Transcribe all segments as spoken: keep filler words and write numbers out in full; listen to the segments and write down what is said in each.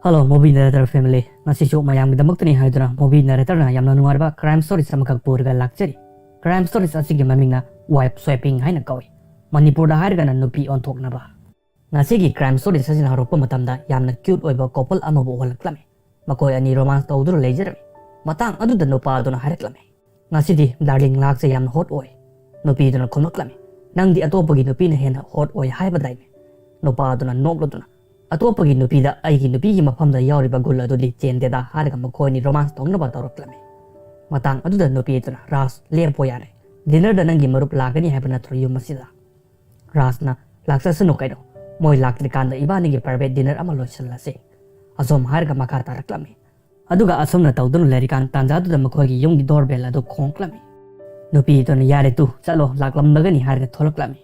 Hello, movie narrator family. ꯉꯁꯤꯁꯨ ꯃꯌꯥꯝꯒꯤꯗꯃꯛꯇꯅꯤ ꯍꯥꯏꯗꯨꯅ movie narratorꯅ ꯌꯥꯝꯅ ꯅꯨꯡꯉꯥꯏꯔꯕ crime stories ꯑꯃꯈꯛ ꯄꯨꯔꯒ ꯂꯥꯛꯆꯔꯤ꯫ Crime stories ꯑꯁꯤꯒꯤ ꯃꯃꯤꯡꯅ wife swapping ꯍꯥꯏꯅ ꯀꯧꯏ꯫ ꯃꯅꯤꯄꯨꯔꯗ ꯍꯥꯏꯔꯒꯅ ꯅꯨꯄꯤ ꯑꯣꯟꯊꯣꯛꯅꯕ꯫ ꯉꯁꯤꯒꯤ crime stories ꯑꯁꯤꯅ ꯍꯧꯔꯛꯄ ꯃꯇꯝꯗ ꯌꯥꯝꯅ cute ꯑꯣꯏꯕ couple ꯑꯃꯕꯨ ꯎꯍꯜꯂꯛꯂꯝꯃꯤ꯫ ꯃꯈꯣꯏ ꯑꯅꯤ romance ꯇꯧꯗꯨꯅ ꯂꯩꯖꯔꯝꯃꯤ꯫ ꯃꯇꯥꯡ ꯑꯗꯨꯗ ꯅꯨꯄꯥ ꯑꯗꯨꯅ ꯍꯥꯏꯔꯛꯂꯝꯃꯤ, "ꯉꯁꯤꯗꯤ darling ꯂꯥꯛꯁꯦ ꯌꯥꯝꯅ hot ꯑꯣꯏ꯫" ꯅꯨꯄꯤꯗꯨꯅ ꯈꯨꯝꯂꯛꯂꯝꯃꯤ, "ꯅꯪꯗꯤ ꯑꯇꯣꯞꯄꯒꯤ ꯅꯨꯄꯤꯅ ꯍꯦꯟꯅ hot ꯑꯣꯏ ꯍꯥꯏꯕꯗꯥꯏꯅꯦ?" ꯅꯨꯄꯥ ꯑꯗꯨꯅ ꯅꯣꯛꯂꯗꯨꯅ, "ꯑꯇꯣꯞꯄꯒꯤ ꯅꯨꯄꯤꯗ ꯑꯩꯒꯤ ꯅꯨꯄꯤꯒꯤ ꯃꯐꯝꯗ ꯌꯥꯎꯔꯤꯕ ꯒꯨꯜ ꯑꯗꯨꯗꯤ ꯆꯦꯟꯗꯦꯗ" ꯍꯥꯏꯔꯒ ꯃꯈꯣꯏ ꯑꯅꯤ romance ꯇꯧꯅꯕ ꯇꯧꯔꯛꯂꯝꯃꯤ꯫ ꯃꯇꯥꯡ ꯑꯗꯨꯗ ꯅꯨꯄꯤ ꯑꯗꯨꯅ, "ꯔꯥꯖ, ꯂꯦꯞꯄꯣ ꯌꯥꯔꯦ꯫ Dinnerꯗ ꯅꯪꯒꯤ ꯃꯔꯨꯞ ꯂꯥꯛꯀꯅꯤ ꯍꯥꯏꯕ ꯅꯠꯇ꯭ꯔꯣ ꯌꯨꯝ ꯑꯁꯤꯗ?" ꯔꯥꯖꯅ, "ꯂꯥꯛꯆꯁꯅꯨ ꯀꯩꯅꯣ, ꯃꯣꯏ ꯂꯥꯛꯇ꯭ꯔꯤꯀꯥꯟꯗ ꯏꯕꯥꯅꯤꯒꯤ private dinner ꯑꯃ ꯂꯣꯏꯁꯤꯜꯂꯁꯤ꯫" ꯑꯁꯣꯝ ꯍꯥꯏꯔꯒ ꯃꯈꯥ ꯇꯥꯔꯛꯂꯝꯃꯤ꯫ ꯑꯗꯨꯒ ꯑꯁꯨꯝꯅ ꯇꯧꯗꯨꯅ ꯂꯩꯔꯤꯀꯥꯟ ꯇꯥꯟꯖꯥꯗꯨꯗ ꯃꯈꯣꯏꯒꯤ ꯌꯨꯝꯒꯤ doorbell ꯑꯗꯨ ꯈꯣꯡꯂꯛꯂꯝꯃꯤ꯫ ꯅꯨꯄꯤ ꯑꯗꯨꯅ, "ꯌꯥꯔꯦ ꯇꯨ, ꯆꯠꯂꯣ, ꯂꯥꯛꯂꯝꯂꯒꯅꯤ" ꯍꯥꯏꯔꯒ ꯊꯣꯛꯂꯛꯂꯝꯃꯤ꯫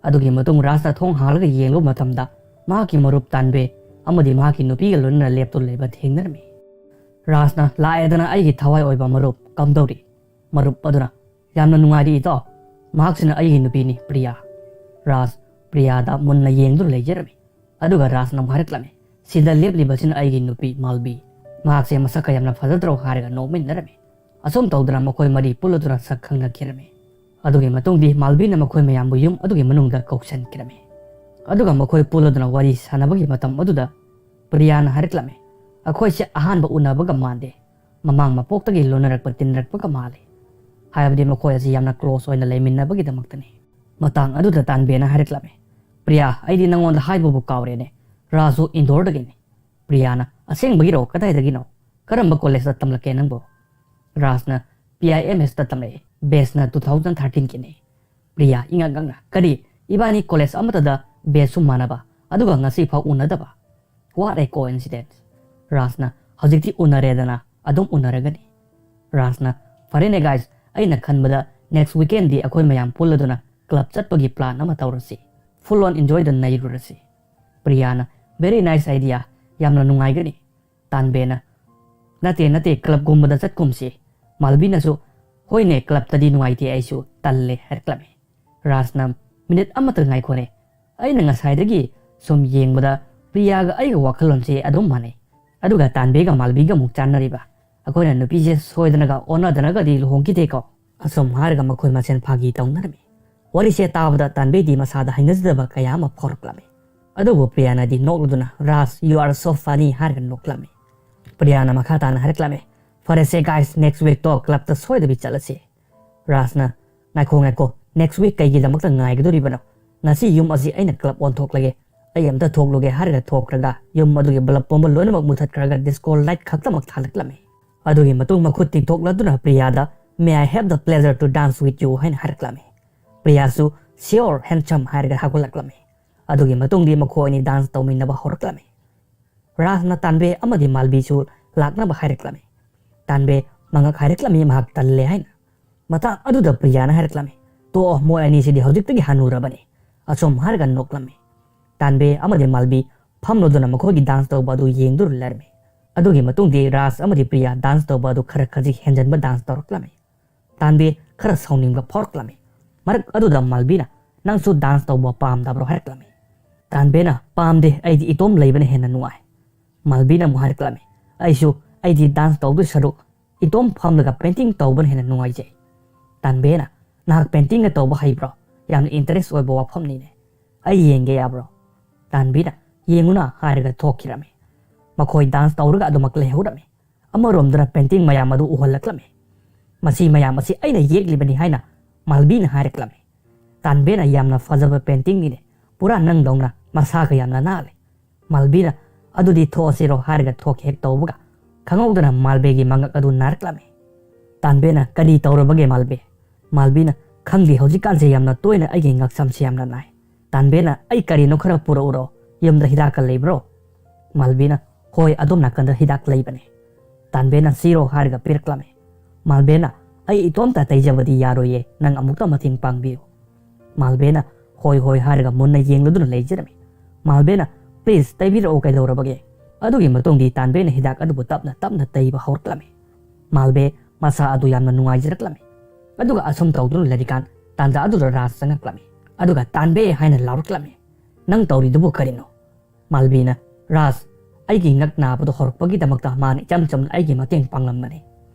ꯑꯗꯨꯒꯤ ꯃꯇꯨꯡ ꯔꯥꯖꯅ ꯊꯣꯡ ꯍꯥꯡꯂꯒ ꯌꯦꯡꯂꯨꯕ ꯃꯇꯝꯗ ꯃꯍꯥꯛꯀꯤ ꯃꯔꯨꯞ ꯇꯥꯟꯕꯦ ꯑꯃꯗꯤ ꯃꯍꯥꯛꯀꯤ ꯅꯨꯄꯤꯒ ꯂꯣꯏꯅꯅ ꯂꯦꯞꯇꯨꯅ ꯂꯩꯕ ꯊꯦꯡꯅꯔꯝꯃꯤ꯫ ꯔꯥꯖꯅ, "ꯂꯥꯛꯑꯦꯗꯅ ꯑꯩꯒꯤ ꯊꯋꯥꯏ ꯑꯣꯏꯕ ꯃꯔꯨꯞ, ꯀꯝꯗꯧꯔꯤ?" ꯃꯔꯨꯞ ꯑꯗꯨꯅ, "ꯌꯥꯝꯅ ꯅꯨꯡꯉꯥꯏꯔꯤ ꯏꯇꯥꯎ, ꯃꯍꯥꯛꯁꯤꯅ ꯑꯩꯒꯤ ꯅꯨꯄꯤꯅꯤ ꯄ꯭ꯔꯤꯌꯥ꯫" ꯔꯥꯖ ꯄ꯭ꯔꯤꯌꯥꯗ ꯃꯨꯟꯅ ꯌꯦꯡꯗꯨꯅ ꯂꯩꯖꯔꯝꯃꯤ꯫ ꯑꯗꯨꯒ ꯔꯥꯖꯅ ꯑꯃꯨꯛ ꯍꯥꯏꯔꯛꯂꯝꯃꯤ, "ꯁꯤꯗ ꯂꯦꯞꯂꯤꯕꯁꯤꯅ ꯑꯩꯒꯤ ꯅꯨꯄꯤ ꯃꯥꯜꯕꯤ, ꯃꯍꯥꯛꯁꯦ ꯃꯁꯛꯀ ꯌꯥꯝꯅ ꯐꯖꯗ꯭ꯔꯣ?" ꯍꯥꯏꯔꯒ ꯅꯣꯛꯃꯤꯟꯅꯔꯝꯃꯤ꯫ ꯑꯁꯨꯝ ꯇꯧꯗꯅ ꯃꯈꯣꯏ ꯃꯔꯤ ꯄꯨꯜꯂꯗꯨꯅ ꯁꯛ ꯈꯪꯅꯈꯤꯔꯝꯃꯤ꯫ ꯑꯗꯨꯒꯤ ꯃꯇꯨꯡꯗꯤ ꯃꯥꯜꯕꯤꯅ ꯃꯈꯣꯏ ꯃꯌꯥꯝꯕꯨ ꯌꯨꯝ ꯑꯗꯨꯒꯤ ꯃꯅꯨꯡꯗ ꯀꯧꯁꯤꯟꯈꯤꯔꯝꯃꯤ꯫ ꯑꯗꯨꯒ ꯃꯈꯣꯏ ꯄꯨꯜꯂꯗꯨꯅ ꯋꯥꯔꯤ ꯁꯥꯟꯅꯕꯒꯤ ꯃꯇꯝ ꯑꯗꯨꯗ ꯄ꯭ꯔꯤꯌꯥꯅ ꯍꯥꯏꯔꯛꯂꯝꯃꯤ, "ꯑꯩꯈꯣꯏꯁꯦ ꯑꯍꯥꯟꯕ ꯎꯅꯕꯒ ꯃꯥꯟꯗꯦ, ꯃꯃꯥꯡ ꯃꯄꯣꯛꯇꯒꯤ ꯂꯣꯟꯅꯔꯛꯄ ꯇꯤꯟꯅꯔꯛꯄꯒ ꯃꯥꯜꯂꯤ꯫" ꯍꯥꯏꯕꯗꯤ ꯃꯈꯣꯏ ꯑꯁꯤ ꯌꯥꯝꯅ close ꯑꯣꯏꯅ ꯂꯩꯃꯤꯟꯅꯕꯒꯤꯗꯃꯛꯇꯅꯤ꯫ ꯃꯇꯥꯡ ꯑꯗꯨꯗ ꯇꯥꯟꯕꯦꯅ ꯍꯥꯏꯔꯛꯂꯝꯃꯤ, "ꯄ꯭ꯔꯤꯌꯥ, ꯑꯩꯗꯤ ꯅꯪꯉꯣꯟꯗ ꯍꯥꯏꯕꯕꯨ ꯀꯥꯎꯔꯦꯅꯦ, ꯔꯥꯖꯁꯨ ꯏꯟꯗꯣꯔꯗꯒꯤꯅꯤ꯫" ꯄ꯭ꯔꯤꯌꯥꯅ, "ꯑꯁꯦꯡꯕꯒꯤꯔꯣ? ꯀꯗꯥꯏꯗꯒꯤꯅꯣ? ꯀꯔꯝꯕ ꯀꯣꯂꯦꯖꯇ ꯇꯝꯂꯛꯀꯦ ꯅꯪꯕꯨ?" ꯔꯥꯖꯅ, "ꯄꯤ ꯑꯥꯏ ꯑꯦꯝ ꯑꯦꯁꯇ ꯇꯝꯂꯛꯏ, batchꯅ two thousand thirteenꯒꯤꯅꯤ꯫" ꯄ꯭ꯔꯤꯌꯥ ꯏꯉꯛ ꯉꯛꯅ, "ꯀꯔꯤ? ꯏꯕꯥꯅꯤ ꯀꯣꯂꯦꯖ ꯑꯃꯠꯇꯗ batchꯁꯨ ꯃꯥꯟꯅꯕ, ꯑꯗꯨꯒ ꯉꯁꯤꯐꯥꯎ ꯎꯅꯗꯕ? What a coincidence!" ꯔꯥꯖꯅ, "ꯍꯧꯖꯤꯛꯇꯤ ꯎꯅꯔꯦꯗꯅ, ꯑꯗꯨꯝ ꯎꯅꯔꯒꯅꯤ꯫" ꯔꯥꯖꯅ, "ꯐꯔꯦꯅꯦ guys, ꯑꯩꯅ ꯈꯟꯕꯗ next weekendꯗꯤ ꯑꯩꯈꯣꯏ ꯃꯌꯥꯝ ꯄꯨꯜꯂꯗꯨꯅ club ꯆꯠꯄꯒꯤ plan ꯑꯃ ꯇꯧꯔꯁꯤ꯫ Full on enjoyꯗ ꯅꯩꯔꯨꯔꯁꯤ꯫" ꯄ꯭ꯔꯤꯌꯥꯅ, "Very nice idea, ꯌꯥꯝꯅ ꯅꯨꯡꯉꯥꯏꯒꯅꯤ꯫" ꯇꯥꯟꯕꯦꯅ, "ꯅꯠꯇꯦ, ꯅꯠꯇꯦ, clubꯒꯨꯝꯕꯗ ꯆꯠꯀꯨꯝꯁꯤ꯫" ꯃꯥꯜꯕꯤꯅꯁꯨ, "ꯍꯣꯏꯅꯦ, clubꯇꯗꯤ ꯅꯨꯡꯉꯥꯏꯇꯦ, ꯑꯩꯁꯨ ꯇꯜꯂꯦ" ꯍꯥꯏꯔꯛꯂꯝꯃꯤ꯫ ꯔꯥꯖꯅ, "Minute ꯑꯃꯇ ꯉꯥꯏꯈꯣꯅꯦ, ꯑꯩꯅ ꯉꯁꯥꯏꯗꯒꯤ ꯁꯨꯝ ꯌꯦꯡꯕꯗ ꯄ꯭ꯔꯤꯌꯥꯒ ꯑꯩꯒ ꯋꯥꯈꯜꯂꯣꯟꯁꯦ ꯑꯗꯨꯝ ꯃꯥꯟꯅꯩ꯫ ꯑꯗꯨꯒ ꯇꯥꯟꯕꯦꯒ ꯃꯥꯜꯕꯤꯒ ꯑꯃꯨꯛ ꯆꯥꯟꯅꯔꯤꯕ, "ꯑꯩꯈꯣꯏꯅ ꯅꯨꯄꯤꯁꯦ ꯁꯣꯏꯗꯅꯒ ꯑꯣꯟꯅꯗꯅꯒꯗꯤ ꯂꯨꯍꯣꯡꯈꯤꯗꯦꯀꯣ?" ꯑꯁꯨꯝ ꯍꯥꯏꯔꯒ ꯃꯈꯣꯏ ꯃꯁꯦꯟ ꯐꯥꯒꯤ ꯇꯧꯅꯔꯝꯃꯤ꯫ ꯋꯥꯔꯤꯁꯦ ꯇꯥꯕꯗ ꯇꯥꯟꯕꯦꯗꯤ ꯃꯁꯥꯗ ꯍꯩꯅꯖꯗꯕ ꯀꯌꯥ ꯑꯃ ꯐꯥꯎꯔꯛꯂꯝꯃꯤ꯫ ꯑꯗꯨꯕꯨ ꯄ꯭ꯔꯤꯌꯥꯅꯗꯤ ꯅꯣꯛꯂꯗꯨꯅ, "ꯔꯥꯖ, you are so funny" ꯍꯥꯏꯔꯒ ꯅꯣꯛꯂꯝꯃꯤ꯫ ꯄ꯭ꯔꯤꯌꯥꯅ ꯃꯈꯥ ꯇꯥꯅ ꯍꯥꯏꯔꯛꯂꯝꯃꯤ, "ꯐꯔꯦꯁꯦ guys, next week ꯇꯣ club ꯇ ꯁꯣꯏꯗꯕꯤ ꯆꯠꯂꯁꯤ"꯫ ꯔꯥꯖꯅ, "ꯉꯥꯏꯈꯣ, ꯉꯥꯏꯈꯣ, next week ꯀꯩꯒꯤꯗꯃꯛꯇ ꯉꯥꯏꯒꯗꯧꯔꯤꯕꯅꯣ? ꯉꯁꯤ ꯌꯨꯝ ꯑꯁꯤ ꯑꯩꯅ club ꯑꯣꯟꯊꯣꯛꯂꯒꯦ꯫ ꯑꯩ ꯑꯝꯇ ꯊꯣꯛꯂꯨꯒꯦ" ꯍꯥꯏꯔꯒ ꯊꯣꯛꯈ꯭ꯔꯒ ꯌꯨꯝ ꯑꯗꯨꯒꯤ bulb ꯄꯨꯝꯕ ꯂꯣꯏꯅꯃꯛ ꯃꯨꯊꯠꯈ꯭ꯔꯒ disco light ꯈꯛꯇꯃꯛ ꯊꯥꯜꯂꯛꯂꯝꯃꯤ꯫ ꯑꯗꯨꯒꯤ ꯃꯇꯨꯡ ꯃꯈꯨꯠ ꯇꯤꯡꯊꯣꯛꯂꯗꯨꯅ ꯄ꯭ꯔꯤꯌꯥꯗ, "May I have the pleasure to dance with you?" ꯍꯥꯏꯅ ꯍꯥꯏꯔꯛꯂꯝꯃꯤ꯫ ꯄ꯭ꯔꯤꯌꯥꯁꯨ, "Sure, handsome" ꯍꯥꯏꯔꯒ ꯍꯧꯒꯠꯂꯛꯂꯝꯃꯤ꯫ ꯑꯗꯨꯒꯤ ꯃꯇꯨꯡꯗꯤ ꯃꯈꯣꯏ ꯑꯅꯤ dance ꯇꯧꯃꯤꯟꯅꯕ ꯍꯧꯔꯛꯂꯝꯃꯤ꯫ ꯔꯥꯖꯅ ꯇꯥꯟꯕꯦ ꯑꯃꯗꯤ ꯃꯥꯜꯕꯤꯁꯨ ꯂꯥꯛꯅꯕ ꯍꯥꯏꯔꯛꯂꯝꯃꯤ꯫ ꯇꯥꯟꯕꯦ ꯃꯉꯛ ꯍꯥꯏꯔꯛꯂꯝꯃꯤ ꯃꯍꯥꯛ ꯇꯜꯂꯦ ꯍꯥꯏꯅ꯫ ꯃꯇꯥꯡ ꯑꯗꯨꯗ ꯄ꯭ꯔꯤꯌꯥꯅ ꯍꯥꯏꯔꯛꯂꯝꯃꯤ, "ꯇꯣꯛꯑꯣ, ꯃꯣꯏ ꯑꯅꯤꯁꯤꯗꯤ ꯍꯧꯖꯤꯛꯇꯒꯤ ꯍꯟꯅꯨꯔꯕꯅꯤ"꯫ ꯑꯁꯨꯝ ꯍꯥꯏꯔꯒ ꯅꯣꯛꯂꯝꯃꯤ꯫ ꯇꯥꯟꯕꯦ ꯑꯃꯗꯤ ꯃꯥꯜꯕꯤ ꯐꯝꯂꯗꯨꯅ ꯃꯈꯣꯏꯒꯤ dance ꯇꯧꯕ ꯑꯗꯨ ꯌꯦꯡꯗꯨꯅ ꯂꯩꯔꯝꯃꯤ꯫ ꯑꯗꯨꯒꯤ ꯃꯇꯨꯡꯗꯤ ꯔꯥꯖ ꯑꯃꯗꯤ ꯄ꯭ꯔꯤꯌꯥ dance ꯇꯧꯕ ꯑꯗꯨ ꯈꯔ ꯈꯖꯤꯛ ꯍꯦꯟꯖꯟꯕ dance ꯇꯧꯔꯛꯂꯝꯃꯤ꯫ ꯇꯥꯟꯕꯦ ꯈꯔ ꯁꯥꯎꯅꯤꯡꯕ ꯐꯥꯎꯔꯛꯂꯝꯃꯤ꯫ ꯃꯔꯛ ꯑꯗꯨꯗ ꯃꯥꯜꯕꯤꯅ, "ꯅꯪꯁꯨ dance ꯇꯧꯕ ꯄꯥꯝꯗꯕ꯭ꯔꯣ?" ꯍꯥꯏꯔꯛꯂꯝꯃꯤ꯫ ꯇꯥꯟꯕꯦꯅ, "ꯄꯥꯝꯗꯦ, ꯑꯩꯗꯤ ꯏꯇꯣꯝ ꯂꯩꯕꯅ ꯍꯦꯟꯅ ꯅꯨꯡꯉꯥꯏ"꯫ ꯃꯥꯜꯕꯤꯅ ꯑꯃꯨꯛ ꯍꯥꯏꯔꯛꯂꯝꯃꯤ, "ꯑꯩꯁꯨ, ꯑꯩꯗꯤ dance ꯇꯧꯗꯣꯏ ꯁꯔꯨꯛ ꯏꯇꯣꯝ ꯐꯝꯂꯒ painting ꯇꯧꯕꯅ ꯍꯦꯟꯅ ꯅꯨꯡꯉꯥꯏꯖꯩ"꯫ ꯇꯥꯟꯕꯦꯅ, "ꯅꯍꯥꯛ painting ꯒ ꯇꯧꯕ ꯍꯩꯕ꯭ꯔꯣ? ꯌꯥꯝꯅ interest ꯑꯣꯏꯕ ꯋꯥꯐꯝꯅꯤꯅꯦ꯫ ꯑꯩ ꯌꯦꯡꯒꯦ ꯌꯥꯕ꯭ꯔꯣ?" ꯇꯥꯟꯕꯤꯅ, "ꯌꯦꯡꯉꯨꯅ" ꯍꯥꯏꯔꯒ ꯊꯣꯛꯈꯤꯔꯝꯃꯤ꯫ ꯃꯈꯣꯏ dance ꯇꯧꯔꯒ ꯑꯗꯨꯃꯛ ꯂꯩꯍꯧꯔꯝꯃꯤ꯫ ꯑꯃꯔꯣꯝꯗꯅ painting ꯃꯌꯥꯝ ꯑꯗꯨ ꯎꯍꯜꯂꯛꯂꯝꯃꯤ꯫ "ꯃꯁꯤ ꯃꯌꯥꯝ ꯑꯁꯤ ꯑꯩꯅ ꯌꯦꯛꯂꯤꯕꯅꯤ" ꯍꯥꯏꯅ ꯃꯥꯜꯕꯤꯅ ꯍꯥꯏꯔꯛꯂꯝꯃꯤ꯫ ꯇꯥꯟꯕꯦꯅ, "ꯌꯥꯝꯅ ꯐꯖꯕ painting ꯅꯤꯅꯦ, ꯄꯨꯔꯥ ꯅꯪꯗꯧꯅ ꯃꯁꯥꯒ ꯌꯥꯝꯅ ꯅꯥꯜꯂꯦ"꯫ ꯃꯥꯜꯕꯤꯅ, "ꯑꯗꯨꯗꯤ ꯊꯣꯛꯑꯁꯤꯔꯣ" ꯍꯥꯏꯔꯒ ꯊꯣꯛꯀꯦ ꯍꯦꯛ ꯇꯧꯕꯒ ꯈꯪꯍꯧꯗꯅ ꯃꯥꯜꯕꯤꯒꯤ ꯃꯉꯛ ꯑꯗꯨ ꯅꯥꯔꯛꯂꯝꯃꯤ꯫ ꯇꯥꯟꯕꯦꯅ, "ꯀꯔꯤ ꯇꯧꯔꯕꯒꯦ ꯃꯥꯜꯕꯤ?" ꯃꯥꯜꯕꯤꯅ, "ꯈꯪꯗꯦ, ꯍꯧꯖꯤꯛꯀꯥꯟꯁꯦ ꯌꯥꯝꯅ ꯇꯣꯏꯅ ꯑꯩꯒꯤ ꯉꯛꯁꯝꯁꯦ ꯌꯥꯝꯅ ꯅꯥꯏ"꯫ ꯇꯥꯟꯕꯦꯅ, "ꯑꯩ ꯀꯔꯤꯅꯣ ꯈꯔ ꯄꯨꯔꯛꯎꯔꯣ? ꯌꯨꯝꯗ ꯍꯤꯗꯥꯛꯀ ꯂꯩꯕ꯭ꯔꯣ?" ꯃꯥꯜꯕꯤꯅ, "ꯍꯣꯏ, ꯑꯗꯣꯝ ꯅꯥꯀꯟꯗ ꯍꯤꯗꯥꯛ ꯂꯩꯕꯅꯦ"꯫ ꯇꯥꯟꯕꯦꯅ, "ꯁꯤꯔꯣ" ꯍꯥꯏꯔꯒ ꯄꯤꯔꯛꯂꯝꯃꯤ꯫ ꯃꯥꯜꯕꯦꯅ, "ꯑꯩ ꯏꯇꯣꯝꯇ ꯇꯩꯖꯕꯗꯤ ꯌꯥꯔꯣꯏꯌꯦ, ꯅꯪ ꯑꯃꯨꯛꯇ ꯃꯇꯦꯡ ꯄꯥꯡꯕꯤꯌꯨ"꯫ ꯃꯥꯜꯕꯦꯅ, "ꯍꯣꯏ, ꯍꯣꯏ" ꯍꯥꯏꯔꯒ ꯃꯨꯟꯅ ꯌꯦꯡꯂꯗꯨꯅ ꯂꯩꯖꯔꯝꯃꯤ꯫ ꯃꯥꯜꯕꯦꯅ, "Please, ꯇꯩꯕꯤꯔꯛꯑꯣ, ꯀꯩꯗꯧꯔꯕꯒꯦ?" ꯑꯗꯨꯒꯤ ꯃꯇꯨꯡꯗꯤ ꯇꯥꯟꯕꯦꯅ ꯍꯤꯗꯥꯛ ꯑꯗꯨꯕꯨ ꯇꯞꯅ ꯇꯞꯅ ꯇꯩꯕ ꯍꯧꯔꯛꯂꯝꯃꯤ꯫ ꯃꯥꯜꯕꯦ ꯃꯁꯥ ꯑꯗꯨ ꯌꯥꯝꯅ ꯅꯨꯡꯉꯥꯏꯖꯔꯛꯂꯝꯃꯤ꯫ ꯑꯗꯨꯒ ꯑꯁꯨꯝ ꯇꯧꯗꯨꯅ ꯂꯩꯔꯤꯀꯥꯟ, ꯇꯥꯟꯖꯥ ꯑꯗꯨꯗ ꯔꯥꯖ ꯆꯪꯉꯛꯂꯝꯃꯤ꯫ ꯑꯗꯨꯒ "ꯇꯥꯟꯕꯦ" ꯍꯥꯏꯅ ꯂꯥꯎꯔꯛꯂꯝꯃꯤ꯫ "ꯅꯪ ꯇꯧꯔꯤꯗꯨꯕꯨ ꯀꯔꯤꯅꯣ?" ꯃꯥꯜꯕꯤꯅ, "ꯔꯥꯖ, ꯑꯩꯒꯤ ꯉꯛ ꯅꯥꯕꯗꯣ ꯍꯧꯔꯛꯄꯒꯤꯗꯃꯛꯇ ꯃꯥꯅ ꯏꯆꯝ ꯆꯝꯅ ꯑꯩꯒꯤ ꯃꯇꯦꯡ ꯄꯥꯡꯂꯝꯕꯅꯤ꯫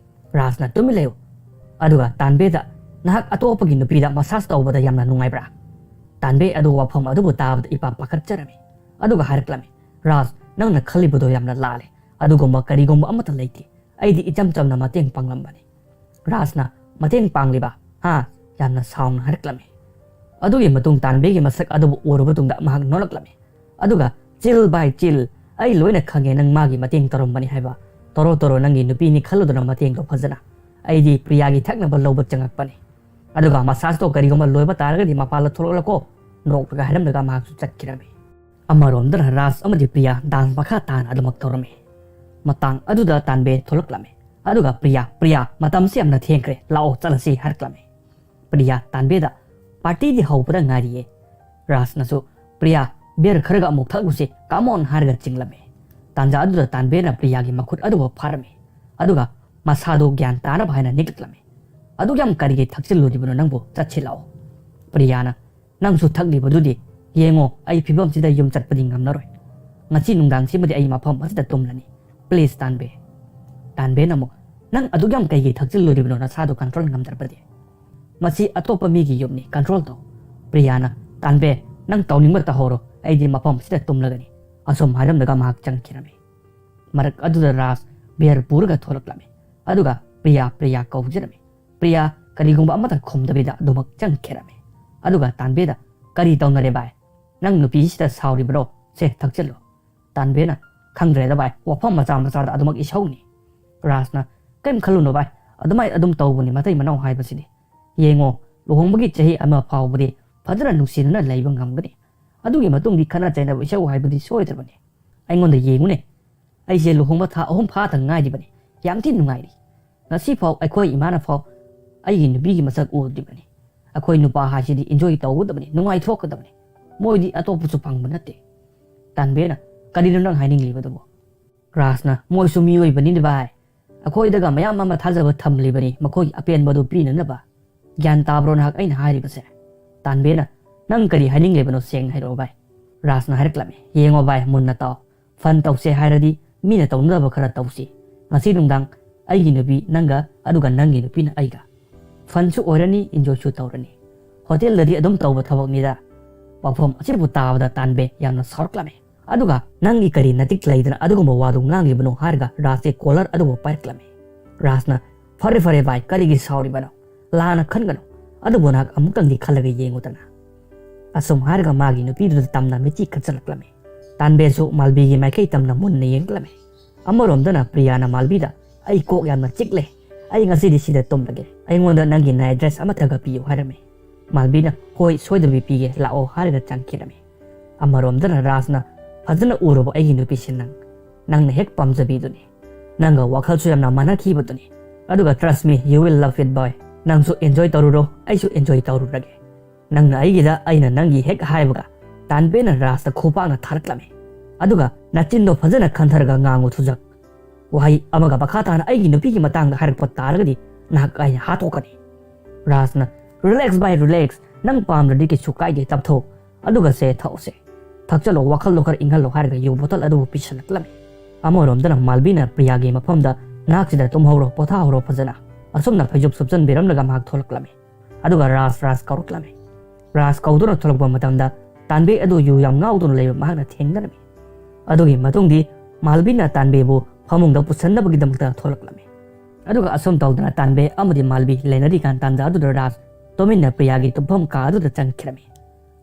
ꯔꯥꯖꯅ ꯇꯨꯃꯤꯟ ꯂꯩꯌꯨ꯫ ꯑꯗꯨꯒ ꯇꯥꯟꯕꯦꯗ, "ꯅꯍꯥꯛ ꯑꯇꯣꯞꯄꯒꯤ ꯅꯨꯄꯤꯗ ꯃꯁꯥꯖ ꯇꯧꯕꯗ ꯌꯥꯝꯅ ꯅꯨꯡꯉꯥꯏꯕ꯭ꯔꯥ?" ꯇꯥꯟꯕꯦ ꯑꯗꯨ ꯋꯥꯐꯝ ꯑꯗꯨꯕꯨ ꯇꯥꯕꯗ ꯏꯄꯥ ꯄꯥꯈꯠꯆꯔꯝꯃꯤ꯫ ꯑꯗꯨꯒ ꯍꯥꯏꯔꯛꯂꯝꯃꯤ, "ꯔꯥꯖ, ꯅꯪꯅ ꯈꯜꯂꯤꯕꯗꯣ ꯌꯥꯝꯅ ꯂꯥꯜꯂꯦ꯫ ꯑꯗꯨꯒꯨꯝꯕ ꯀꯔꯤꯒꯨꯝꯕ ꯑꯃꯠꯇ ꯂꯩꯇꯦ꯫ ꯑꯩꯗꯤ ꯏꯆꯝ ꯆꯝꯅ ꯃꯇꯦꯡ ꯄꯥꯡꯂꯝꯕꯅꯤ꯫" ꯔꯥꯖꯅ, "ꯃꯇꯦꯡ ꯄꯥꯡꯂꯤꯕ? ꯍꯥ?" ꯌꯥꯝꯅ ꯁꯥꯎꯅ ꯍꯥꯏꯔꯛꯂꯝꯃꯤ꯫ ꯑꯗꯨꯒꯤ ꯃꯇꯨꯡ ꯇꯥꯟꯕꯤꯒꯤ ꯃꯁꯛ ꯑꯗꯨꯕꯨ ꯎꯔꯕ ꯇꯨꯡꯗ ꯃꯍꯥꯛ ꯅꯣꯛꯂꯛꯂꯝꯃꯤ꯫ ꯑꯗꯨꯒ, "ꯆꯤꯜ ꯚꯥꯏ ꯆꯤꯜ, ꯑꯩ ꯂꯣꯏꯅ ꯈꯪꯉꯦ ꯅꯪ ꯃꯥꯒꯤ ꯃꯇꯦꯡ ꯇꯧꯔꯝꯕꯅꯤ ꯍꯥꯏꯕ꯫ ꯇꯧꯔꯣ ꯇꯧꯔꯣ, ꯅꯪꯒꯤ ꯅꯨꯄꯤꯅꯤ ꯈꯜꯂꯨꯗꯅ ꯃꯇꯦꯡꯗꯣ ꯐꯖꯅ꯫ ꯑꯩꯗꯤ ꯄ꯭ꯔꯤꯌꯥꯒꯤ ꯊꯛꯅꯕ ꯂꯧꯕ ꯆꯪꯉꯛꯄꯅꯤ꯫ ꯑꯗꯨꯒ ꯃꯁꯥꯖꯇꯣ ꯀꯔꯤꯒꯨꯝꯕ ꯂꯣꯏꯕ ꯇꯥꯔꯒꯗꯤ ꯃꯄꯥꯟꯗ ꯊꯣꯛꯂꯛꯂꯀꯣ," ꯅꯣꯛꯂꯒ ꯍꯥꯏꯔꯝꯂꯒ ꯃꯍꯥꯛꯁꯨ ꯆꯠꯈꯤꯔꯝꯃꯤ꯫ ꯑꯃꯔꯣꯝꯗ ꯔꯥꯖ ꯑꯃꯗꯤ ꯄ꯭ꯔꯤꯌꯥ ꯗꯥꯟꯁ ꯃꯈꯥ ꯇꯥꯅ ꯑꯗꯨꯃꯛ ꯇꯧꯔꯝꯃꯤ꯫ ꯃꯇꯥꯡ ꯑꯗꯨꯗ ꯇꯥꯟꯕꯦ ꯊꯣꯛꯂꯛꯂꯝꯃꯤ꯫ ꯑꯗꯨꯒ, "ꯄ꯭ꯔꯤꯌꯥ, ꯄ꯭ꯔꯤꯌꯥ, ꯃꯇꯝꯁꯤ ꯌꯥꯝꯅ ꯊꯦꯡꯈ꯭ꯔꯦ, ꯂꯥꯛꯑꯣ ꯆꯠꯂꯁꯤ," ꯍꯥꯏꯔꯛꯂꯝꯃꯤ꯫ ꯄ꯭ꯔꯤꯌꯥ ꯇꯥꯟꯕꯦꯗ, "ꯄꯥꯔꯇꯤꯗꯤ ꯍꯧꯕꯗ ꯉꯥꯏꯔꯤꯌꯦ꯫" ꯔꯥꯖꯅꯁꯨ, "ꯄ꯭ꯔꯤꯌꯥ, ꯕꯤꯌꯔ ꯈꯔꯒ ꯑꯃꯨꯛ ꯊꯛꯂꯨꯁꯤ, come on," ꯍꯥꯏꯔꯒ ꯆꯤꯡꯂꯝꯃꯤ꯫ ꯇꯥꯟꯖꯥ ꯑꯗꯨꯗ ꯇꯥꯟꯕꯦꯅ ꯄ꯭ꯔꯤꯌꯥꯒꯤ ꯃꯈꯨꯠ ꯑꯗꯨꯕꯨ ꯐꯥꯔꯝꯃꯤ꯫ ꯑꯗꯨꯒ ꯃꯁꯥꯗꯨ ꯒ꯭ꯌꯥꯟ ꯇꯥꯅꯕ ꯍꯥꯏꯅ ꯅꯤꯛꯂꯛꯂꯝꯃꯤ꯫ "ꯑꯗꯨꯛ ꯌꯥꯝ ꯀꯔꯤꯒꯤ ꯊꯛꯆꯤꯜꯂꯨꯔꯤꯕꯅꯣ ꯅꯪꯕꯨ? ꯆꯠꯁꯤ ꯂꯥꯛꯑꯣ꯫" ꯄ꯭ꯔꯤꯌꯥꯅ, "ꯅꯪꯁꯨ ꯊꯛꯂꯤꯕꯗꯨꯗꯤ? ꯌꯦꯡꯉꯣ, ꯑꯩ ꯐꯤꯕꯝꯁꯤꯗ ꯌꯨꯝ ꯆꯠꯄꯗꯤ ꯉꯝꯂꯔꯣꯏ꯫ ꯉꯁꯤ ꯅꯨꯡꯗꯥꯡꯁꯤꯃꯗꯤ ꯑꯩ ꯃꯐꯝ ꯑꯁꯤꯗ ꯇꯨꯝꯂꯅꯤ꯫ Please, ꯇꯥꯟꯕꯦ꯫" ꯇꯥꯟꯕꯦꯅ ꯑꯃꯨꯛ, "ꯅꯪ ꯑꯗꯨꯛ ꯌꯥꯝ ꯀꯩꯒꯤ ꯊꯛꯆꯤꯜꯂꯨꯔꯤꯕꯅꯣ ꯅꯁꯥꯗꯣ control ꯉꯝꯗ꯭ꯔꯕꯗꯤ? ꯃꯁꯤ ꯑꯇꯣꯞꯄ ꯃꯤꯒꯤ ꯌꯨꯝꯅꯤ, control ꯇꯧ꯫" ꯄ꯭ꯔꯤꯌꯥꯅ, "ꯇꯥꯟꯕꯦ, ꯅꯪ ꯇꯧꯅꯤꯡꯕ ꯇꯧꯍꯧꯔꯣ, ꯑꯩꯗꯤ ꯃꯐꯝ ꯑꯁꯤꯗ ꯇꯨꯝꯂꯒꯅꯤ꯫" ꯑꯁꯨꯝ ꯍꯥꯏꯔꯝꯂꯒ ꯃꯍꯥꯛ ꯆꯪꯈꯤꯔꯝꯃꯤ꯫ ꯃꯔꯛ ꯑꯗꯨꯗ ꯔꯥꯖ ꯕꯤꯌꯔ ꯄꯨꯔꯒ ꯊꯣꯛꯂꯛꯂꯝꯃꯤ꯫ ꯑꯗꯨꯒ ꯄ꯭ꯔꯤꯌꯥ, ꯄ꯭ꯔꯤꯌꯥ ꯀꯧꯖꯔꯝꯃꯤ꯫ ꯄ꯭ꯔꯤꯌꯥ ꯀꯔꯤꯒꯨꯝꯕ ꯑꯃꯠꯇ ꯈꯨꯝꯗꯕꯤꯗ ꯑꯗꯨꯃꯛ ꯆꯪꯈꯤꯔꯝꯃꯤ꯫ ꯑꯗꯨꯒ ꯇꯥꯟꯕꯦꯗ, "ꯀꯔꯤ ꯇꯧꯅꯔꯦ ꯚꯥꯏ? ꯅꯪ ꯅꯨꯄꯤꯁꯤꯗ ꯁꯥꯎꯔꯤꯕ꯭ꯔꯣ? ꯁꯦ, ꯊꯛꯆꯤꯜꯂꯨ꯫" ꯇꯥꯟꯕꯦꯅ, "ꯈꯪꯗ꯭ꯔꯦꯗ ꯚꯥꯏ, ꯋꯥꯐꯝ ꯃꯆꯥ ꯃꯆꯥꯗ ꯑꯗꯨꯃꯛ ꯏꯁꯧꯅꯤ꯫" ꯔꯥꯖꯅ, "ꯀꯩꯝ ꯈꯜꯂꯨꯅꯨ ꯚꯥꯏ, ꯑꯗꯨꯃꯥꯏ ꯑꯗꯨꯝ ꯇꯧꯕꯅꯤ ꯃꯇꯩ ꯃꯅꯥꯎ ꯍꯥꯏꯕꯁꯤꯗꯤ꯫ ꯌꯦꯡꯉꯣ, ꯂꯨꯍꯣꯡꯕꯒꯤ ꯆꯍꯤ ꯑꯃ ꯐꯥꯎꯕꯗꯤ ꯐꯖꯅ ꯅꯨꯡꯁꯤꯅꯅ ꯂꯩꯕ ꯉꯝꯒꯅꯤ꯫ ꯑꯗꯨꯒꯤ ꯃꯇꯨꯡꯗꯤ ꯈꯠꯅ ꯆꯩꯅꯕ ꯏꯁꯧ ꯍꯥꯏꯕꯗꯤ ꯁꯣꯏꯗ꯭ꯔꯕꯅꯤ꯫ ꯑꯩꯉꯣꯟꯗ ꯌꯦꯡꯉꯨꯅꯦ, ꯑꯩꯁꯦ ꯂꯨꯍꯣꯡꯕ ꯊꯥ ꯑꯍꯨꯝ ꯐꯥꯗ ꯉꯥꯏꯔꯤꯕꯅꯤ꯫ ꯌꯥꯝ ꯊꯤ ꯅꯨꯡꯉꯥꯏꯔꯤ꯫ ꯉꯁꯤ ꯐꯥꯎ ꯑꯩꯈꯣꯏ ꯏꯃꯥꯅ ꯐꯥꯎ ꯑꯩꯒꯤ ꯅꯨꯄꯤꯒꯤ ꯃꯁꯛ ꯎꯗ꯭ꯔꯤꯕꯅꯤ꯫ ꯑꯩꯈꯣꯏ ꯅꯨꯄꯥ ꯍꯥꯏꯁꯤꯗꯤ enjoy ꯇꯧꯒꯗꯕꯅꯤ, ꯅꯨꯡꯉꯥꯏꯊꯣꯛꯀꯗꯕꯅꯤ꯫ ꯃꯣꯏꯗꯤ ꯑꯇꯣꯞꯄꯁꯨ ꯐꯪꯕ ꯅꯠꯇꯦ꯫" ꯇꯥꯟꯕꯦꯅ, "ꯀꯔꯤꯅꯣ ꯅꯪ ꯍꯥꯏꯅꯤꯡꯂꯤꯕꯗꯨꯕꯣ?" ꯔꯥꯖꯅ, "ꯃꯣꯏꯁꯨ ꯃꯤꯑꯣꯏꯕꯅꯤꯅꯦ ꯚꯥꯏ꯫ ꯑꯩꯈꯣꯏꯗꯒ ꯃꯌꯥꯝ ꯑꯃ ꯊꯥꯖꯕ ꯊꯝꯂꯤꯕꯅꯤ, ꯃꯈꯣꯏꯒꯤ ꯑꯄꯦꯟꯕꯗꯨ ꯄꯤꯅꯅꯕ꯫ ꯒ꯭ꯌꯥꯟ ꯇꯥꯕ꯭ꯔꯣ ꯅꯍꯥꯛ ꯑꯩꯅ ꯍꯥꯏꯔꯤꯕꯁꯦ?" ꯇꯥꯟꯕꯦꯅ, "ꯅꯪ ꯀꯔꯤ ꯍꯥꯏꯅꯤꯡꯂꯤꯕꯅꯣ ꯁꯦꯡꯅ ꯍꯥꯏꯔꯛꯑꯣ ꯚꯥꯏ꯫" ꯔꯥꯖꯅ ꯍꯥꯏꯔꯛꯂꯝꯃꯤ, "ꯌꯦꯡꯉꯣ ꯚꯥꯏ, ꯃꯨꯟꯅ ꯇꯥꯎ꯫ Fun ꯇꯧꯁꯦ ꯍꯥꯏꯔꯗꯤ ꯃꯤꯅ ꯇꯧꯅꯗꯕ ꯈꯔ ꯇꯧꯁꯤ꯫ ꯉꯁꯤ ꯅꯨꯡꯗꯥꯡ ꯑꯩꯒꯤ ꯅꯨꯄꯤ ꯅꯪꯒ, ꯑꯗꯨꯒ ꯅꯪꯒꯤ ꯅꯨꯄꯤꯅ ꯑꯩꯒ꯫ Funꯁꯨ ꯑꯣꯏꯔꯅꯤ, enjoyꯁꯨ ꯇꯧꯔꯅꯤ꯫ Hotelꯗꯗꯤ ꯑꯗꯨꯝ ꯇꯧꯕ ꯊꯕꯛꯅꯤꯗ꯫ ꯋꯥꯐꯝ ꯑꯁꯤꯕꯨ ꯇꯥꯕꯗ ꯇꯥꯟꯕꯦ ꯌꯥꯝꯅ ꯁꯥꯎꯔꯛꯂꯝꯃꯤ꯫ ꯑꯗꯨꯒ "ꯅꯪꯒꯤ ꯀꯔꯤ ꯅꯇꯤꯛ ꯂꯩꯗꯅ ꯑꯗꯨꯒꯨꯝꯕ ꯋꯥꯗꯨ ꯉꯥꯡꯂꯤꯕꯅꯣ?" ꯍꯥꯏꯔꯒ ꯔꯥꯖꯀꯤ collar ꯑꯗꯨꯕꯨ ꯄꯥꯏꯔꯛꯂꯝꯃꯤ꯫ ꯔꯥꯖꯅ, "ꯐꯔꯦ ꯐꯔꯦ ꯚꯥꯏ, ꯀꯔꯤꯒꯤ ꯁꯥꯎꯔꯤꯕꯅꯣ? ꯂꯥꯟꯅ ꯈꯟꯒꯅꯨ꯫ ꯑꯗꯨꯕꯨ ꯅꯍꯥꯛ ꯑꯃꯨꯛꯇꯪꯗꯤ ꯈꯜꯂꯒ ꯌꯦꯡꯉꯨꯗꯅ꯫" ꯑꯁꯨꯝ ꯍꯥꯏꯔꯒ ꯃꯥꯒꯤ ꯅꯨꯄꯤꯗꯨꯗ ꯇꯝꯅ ꯃꯤꯠꯆꯤ ꯈꯠꯆꯜꯂꯛꯂꯝꯃꯤ꯫ ꯇꯥꯟꯕꯦꯁꯨ ꯃꯥꯜꯕꯤꯒꯤ ꯃꯥꯏꯀꯩ ꯇꯝꯅ ꯃꯨꯟꯅ ꯌꯦꯡꯂꯝꯃꯤ꯫ ꯑꯃꯔꯣꯝꯗꯅ ꯄ꯭ꯔꯤꯌꯥꯅ ꯃꯥꯜꯕꯤꯗ, "ꯑꯩ ꯀꯣꯛ ꯌꯥꯝꯅ ꯆꯤꯛꯂꯦ꯫ ꯑꯩ ꯉꯁꯤꯗꯤ ꯁꯤꯗ ꯇꯨꯝꯂꯒꯦ꯫ ꯑꯩꯉꯣꯟꯗ ꯅꯪꯒꯤ night dress ꯑꯃꯠꯇꯒ ꯄꯤꯌꯨ" ꯍꯥꯏꯔꯝꯃꯤ꯫ ꯃꯥꯜꯕꯤꯅ, "ꯍꯣꯏ, ꯁꯣꯏꯗꯕꯤ ꯄꯤꯒꯦ, ꯂꯥꯛꯑꯣ" ꯍꯥꯏꯔꯒ ꯆꯪꯈꯤꯔꯝꯃꯤ꯫ ꯑꯃꯔꯣꯝꯗꯅ ꯔꯥꯖꯅ, "ꯐꯖꯅ ꯎꯔꯕ ꯑꯩꯒꯤ ꯅꯨꯄꯤꯁꯦ ꯅꯪ? ꯅꯪꯅ ꯍꯦꯛ ꯄꯥꯝꯖꯕꯤꯗꯨꯅꯤ꯫ ꯅꯪꯒ ꯋꯥꯈꯜꯁꯨ ꯌꯥꯝꯅ ꯃꯥꯟꯅꯈꯤꯕꯗꯨꯅꯤ꯫ ꯑꯗꯨꯒ trust me, you will love it boy꯫ ꯅꯪꯁꯨ enjoy ꯇꯧꯔꯨꯔꯣ, ꯑꯩꯁꯨ enjoy ꯇꯧꯔꯨꯔꯒꯦ꯫ ꯅꯪꯅ ꯑꯩꯒꯤꯗ, ꯑꯩꯅ ꯅꯪꯒꯤ" ꯍꯦꯛ ꯍꯥꯏꯕꯒ ꯇꯥꯟꯕꯦꯅ ꯔꯥꯖꯇ ꯈꯨꯄꯥꯛꯅ ꯊꯥꯔꯛꯂꯝꯃꯤ꯫ ꯑꯗꯨꯒ, "ꯅꯆꯤꯟꯗꯣ ꯐꯖꯅ ꯈꯟꯊꯔꯒ ꯉꯥꯡꯉꯨ ꯊꯨꯖꯛ꯫ ꯋꯥꯍꯩ ꯑꯃꯒ ꯃꯈꯥ ꯇꯥꯅ ꯑꯩꯒꯤ ꯅꯨꯄꯤꯒꯤ ꯃꯇꯥꯡꯗ ꯍꯥꯏꯔꯛꯄ ꯇꯥꯔꯒꯗꯤ ꯅꯍꯥꯛ ꯑꯩꯅ ꯍꯥꯠꯇꯣꯛꯀꯅꯤ꯫" ꯔꯥꯖꯅ, "Relax ꯚꯥꯏ, relax꯫ ꯅꯪ ꯄꯥꯝꯗ꯭ꯔꯗꯤ ꯀꯩꯁꯨ ꯀꯥꯏꯗꯦ, ꯇꯞꯊꯧ꯫ ꯑꯗꯨꯒ ꯁꯦ, ꯊꯛꯎꯁꯦ꯫ ꯊꯛꯆꯜꯂꯣ, ꯋꯥꯈꯜꯗꯣ ꯈꯔ ꯏꯪꯍꯜꯂꯣ" ꯍꯥꯏꯔꯒ ꯌꯨ bottle ꯑꯗꯨꯕꯨ ꯄꯤꯁꯜꯂꯛꯂꯝꯃꯤ꯫ ꯑꯃꯔꯣꯝꯗꯅ ꯃꯥꯜꯕꯤꯅ ꯄ꯭ꯔꯤꯌꯥꯒꯤ ꯃꯐꯝꯗ, "ꯅꯍꯥꯛ ꯁꯤꯗ ꯇꯨꯝꯍꯧꯔꯣ, ꯄꯣꯊꯥꯍꯧꯔꯣ ꯐꯖꯅ꯫" ꯑꯁꯨꯝꯅ ꯐꯩꯖꯨꯞ ꯁꯨꯞꯆꯟꯕꯤꯔꯝꯂꯒ ꯃꯍꯥꯛ ꯊꯣꯛꯂꯛꯂꯝꯃꯤ꯫ ꯑꯗꯨꯒ ꯔꯥꯖ, ꯔꯥꯖ ꯀꯧꯔꯛꯂꯝꯃꯤ꯫ ꯔꯥꯖ ꯀꯧꯗꯨꯅ ꯊꯣꯛꯂꯛꯄ ꯃꯇꯝꯗ ꯇꯥꯟꯕꯦ ꯑꯗꯨ ꯌꯨ ꯌꯥꯝ ꯉꯥꯎꯗꯨꯅ ꯂꯩꯕ ꯃꯍꯥꯛꯅ ꯊꯦꯡꯅꯔꯝꯃꯤ꯫ ꯑꯗꯨꯒꯤ ꯃꯇꯨꯡꯗꯤ ꯃꯥꯜꯕꯤꯅ ꯇꯥꯟꯕꯦꯕꯨ ꯐꯃꯨꯡꯗ ꯄꯨꯁꯟꯅꯕꯒꯤꯗꯃꯛꯇ ꯊꯣꯛꯂꯛꯂꯝꯃꯤ꯫ ꯑꯗꯨꯒ ꯑꯁꯨꯝ ꯇꯧꯗꯅ ꯇꯥꯟꯕꯦ ꯑꯃꯗꯤ ꯃꯥꯜꯕꯤ ꯂꯩꯅꯔꯤꯀꯥꯟ ꯇꯥꯟꯖꯥ ꯑꯗꯨꯗ ꯔꯥꯖ ꯇꯨꯃꯤꯟꯅ ꯄ꯭ꯔꯤꯌꯥꯒꯤ ꯇꯨꯝꯐꯝ ꯀꯥ ꯑꯗꯨꯗ ꯆꯪꯈꯤꯔꯝꯃꯤ꯫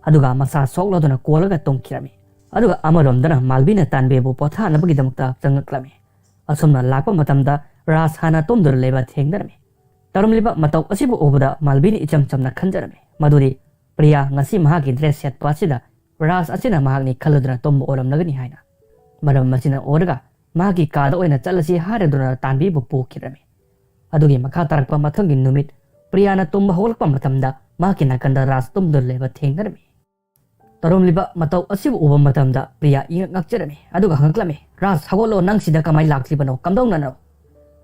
ꯑꯗꯨꯒ ꯃꯁꯥ ꯁꯣꯛꯂꯗꯨꯅ ꯀꯣꯜꯂꯒ ꯇꯨꯝꯈꯤꯔꯝꯃꯤ꯫ ꯑꯗꯨꯒ ꯑꯃꯔꯣꯝꯗꯅ ꯃꯥꯜꯕꯤꯅ ꯇꯥꯟꯕꯦꯕꯨ ꯄꯣꯊꯥꯅꯕꯒꯤꯗꯃꯛꯇ ꯆꯪꯉꯛꯂꯝꯃꯤ꯫ ꯑꯁꯨꯝꯅ ꯂꯥꯛꯄ ꯃꯇꯝꯗ ꯔꯥꯖ ꯍꯥꯟꯅ ꯇꯨꯝꯗꯨꯅ ꯂꯩꯕ ꯊꯦꯡꯅꯔꯝꯃꯤ꯫ ꯇꯧꯔꯝꯂꯤꯕ ꯃꯇꯧ ꯑꯁꯤꯕꯨ ꯎꯕꯗ ꯃꯥꯜꯕꯤꯅ ꯏꯆꯝ ꯆꯝꯅ ꯈꯟꯖꯔꯝꯃꯤ ꯃꯗꯨꯗꯤ ꯄ꯭ꯔꯤꯌꯥ ꯉꯁꯤ ꯃꯍꯥꯛꯀꯤ dress ꯁꯦꯠꯄ ꯑꯁꯤꯗ ꯔꯥꯖ ꯑꯁꯤꯅ ꯃꯍꯥꯛꯅꯤ ꯈꯜꯂꯗꯨꯅ ꯇꯨꯝꯕ ꯑꯣꯏꯔꯝꯂꯒꯅꯤ ꯍꯥꯏꯅ꯫ ꯃꯔꯝ ꯑꯁꯤꯅ ꯑꯣꯏꯔꯒ ꯃꯍꯥꯛꯀꯤ ꯀꯥꯗ ꯑꯣꯏꯅ ꯆꯠꯂꯁꯤ ꯍꯥꯏꯔꯗꯨꯅ ꯇꯥꯟꯕꯤꯕꯨ ꯄꯨꯈꯤꯔꯝꯃꯤ꯫ ꯑꯗꯨꯒꯤ ꯃꯈꯥ ꯇꯥꯔꯛꯄ ꯃꯊꯪꯒꯤ ꯅꯨꯃꯤꯠ ꯄ꯭ꯔꯤꯌꯥꯅ ꯇꯨꯝꯕ ꯍꯧꯒꯠꯂꯛꯄ ꯃꯇꯝꯗ ꯃꯍꯥꯛꯀꯤ ꯅꯥꯀꯟꯗ ꯔꯥꯖ ꯇꯨꯝꯗꯨꯅ ꯂꯩꯕ ꯊꯦꯡꯅꯔꯝꯃꯤ꯫ ꯇꯧꯔꯝꯂꯤꯕ ꯃꯇꯧ ꯑꯁꯤꯕꯨ ꯎꯕ ꯃꯇꯝꯗ ꯄ꯭ꯔꯤꯌꯥ ꯏꯉꯛ ꯉꯛꯆꯔꯝꯃꯤ꯫ ꯑꯗꯨꯒ ꯍꯪꯉꯛꯂꯝꯃꯤ, "ꯔꯥꯖ, ꯍꯧꯒꯠꯂꯣ, ꯅꯪ ꯁꯤꯗ ꯀꯃꯥꯏ ꯂꯥꯛꯂꯤꯕꯅꯣ? ꯀꯝꯗꯧꯅꯅꯣ?"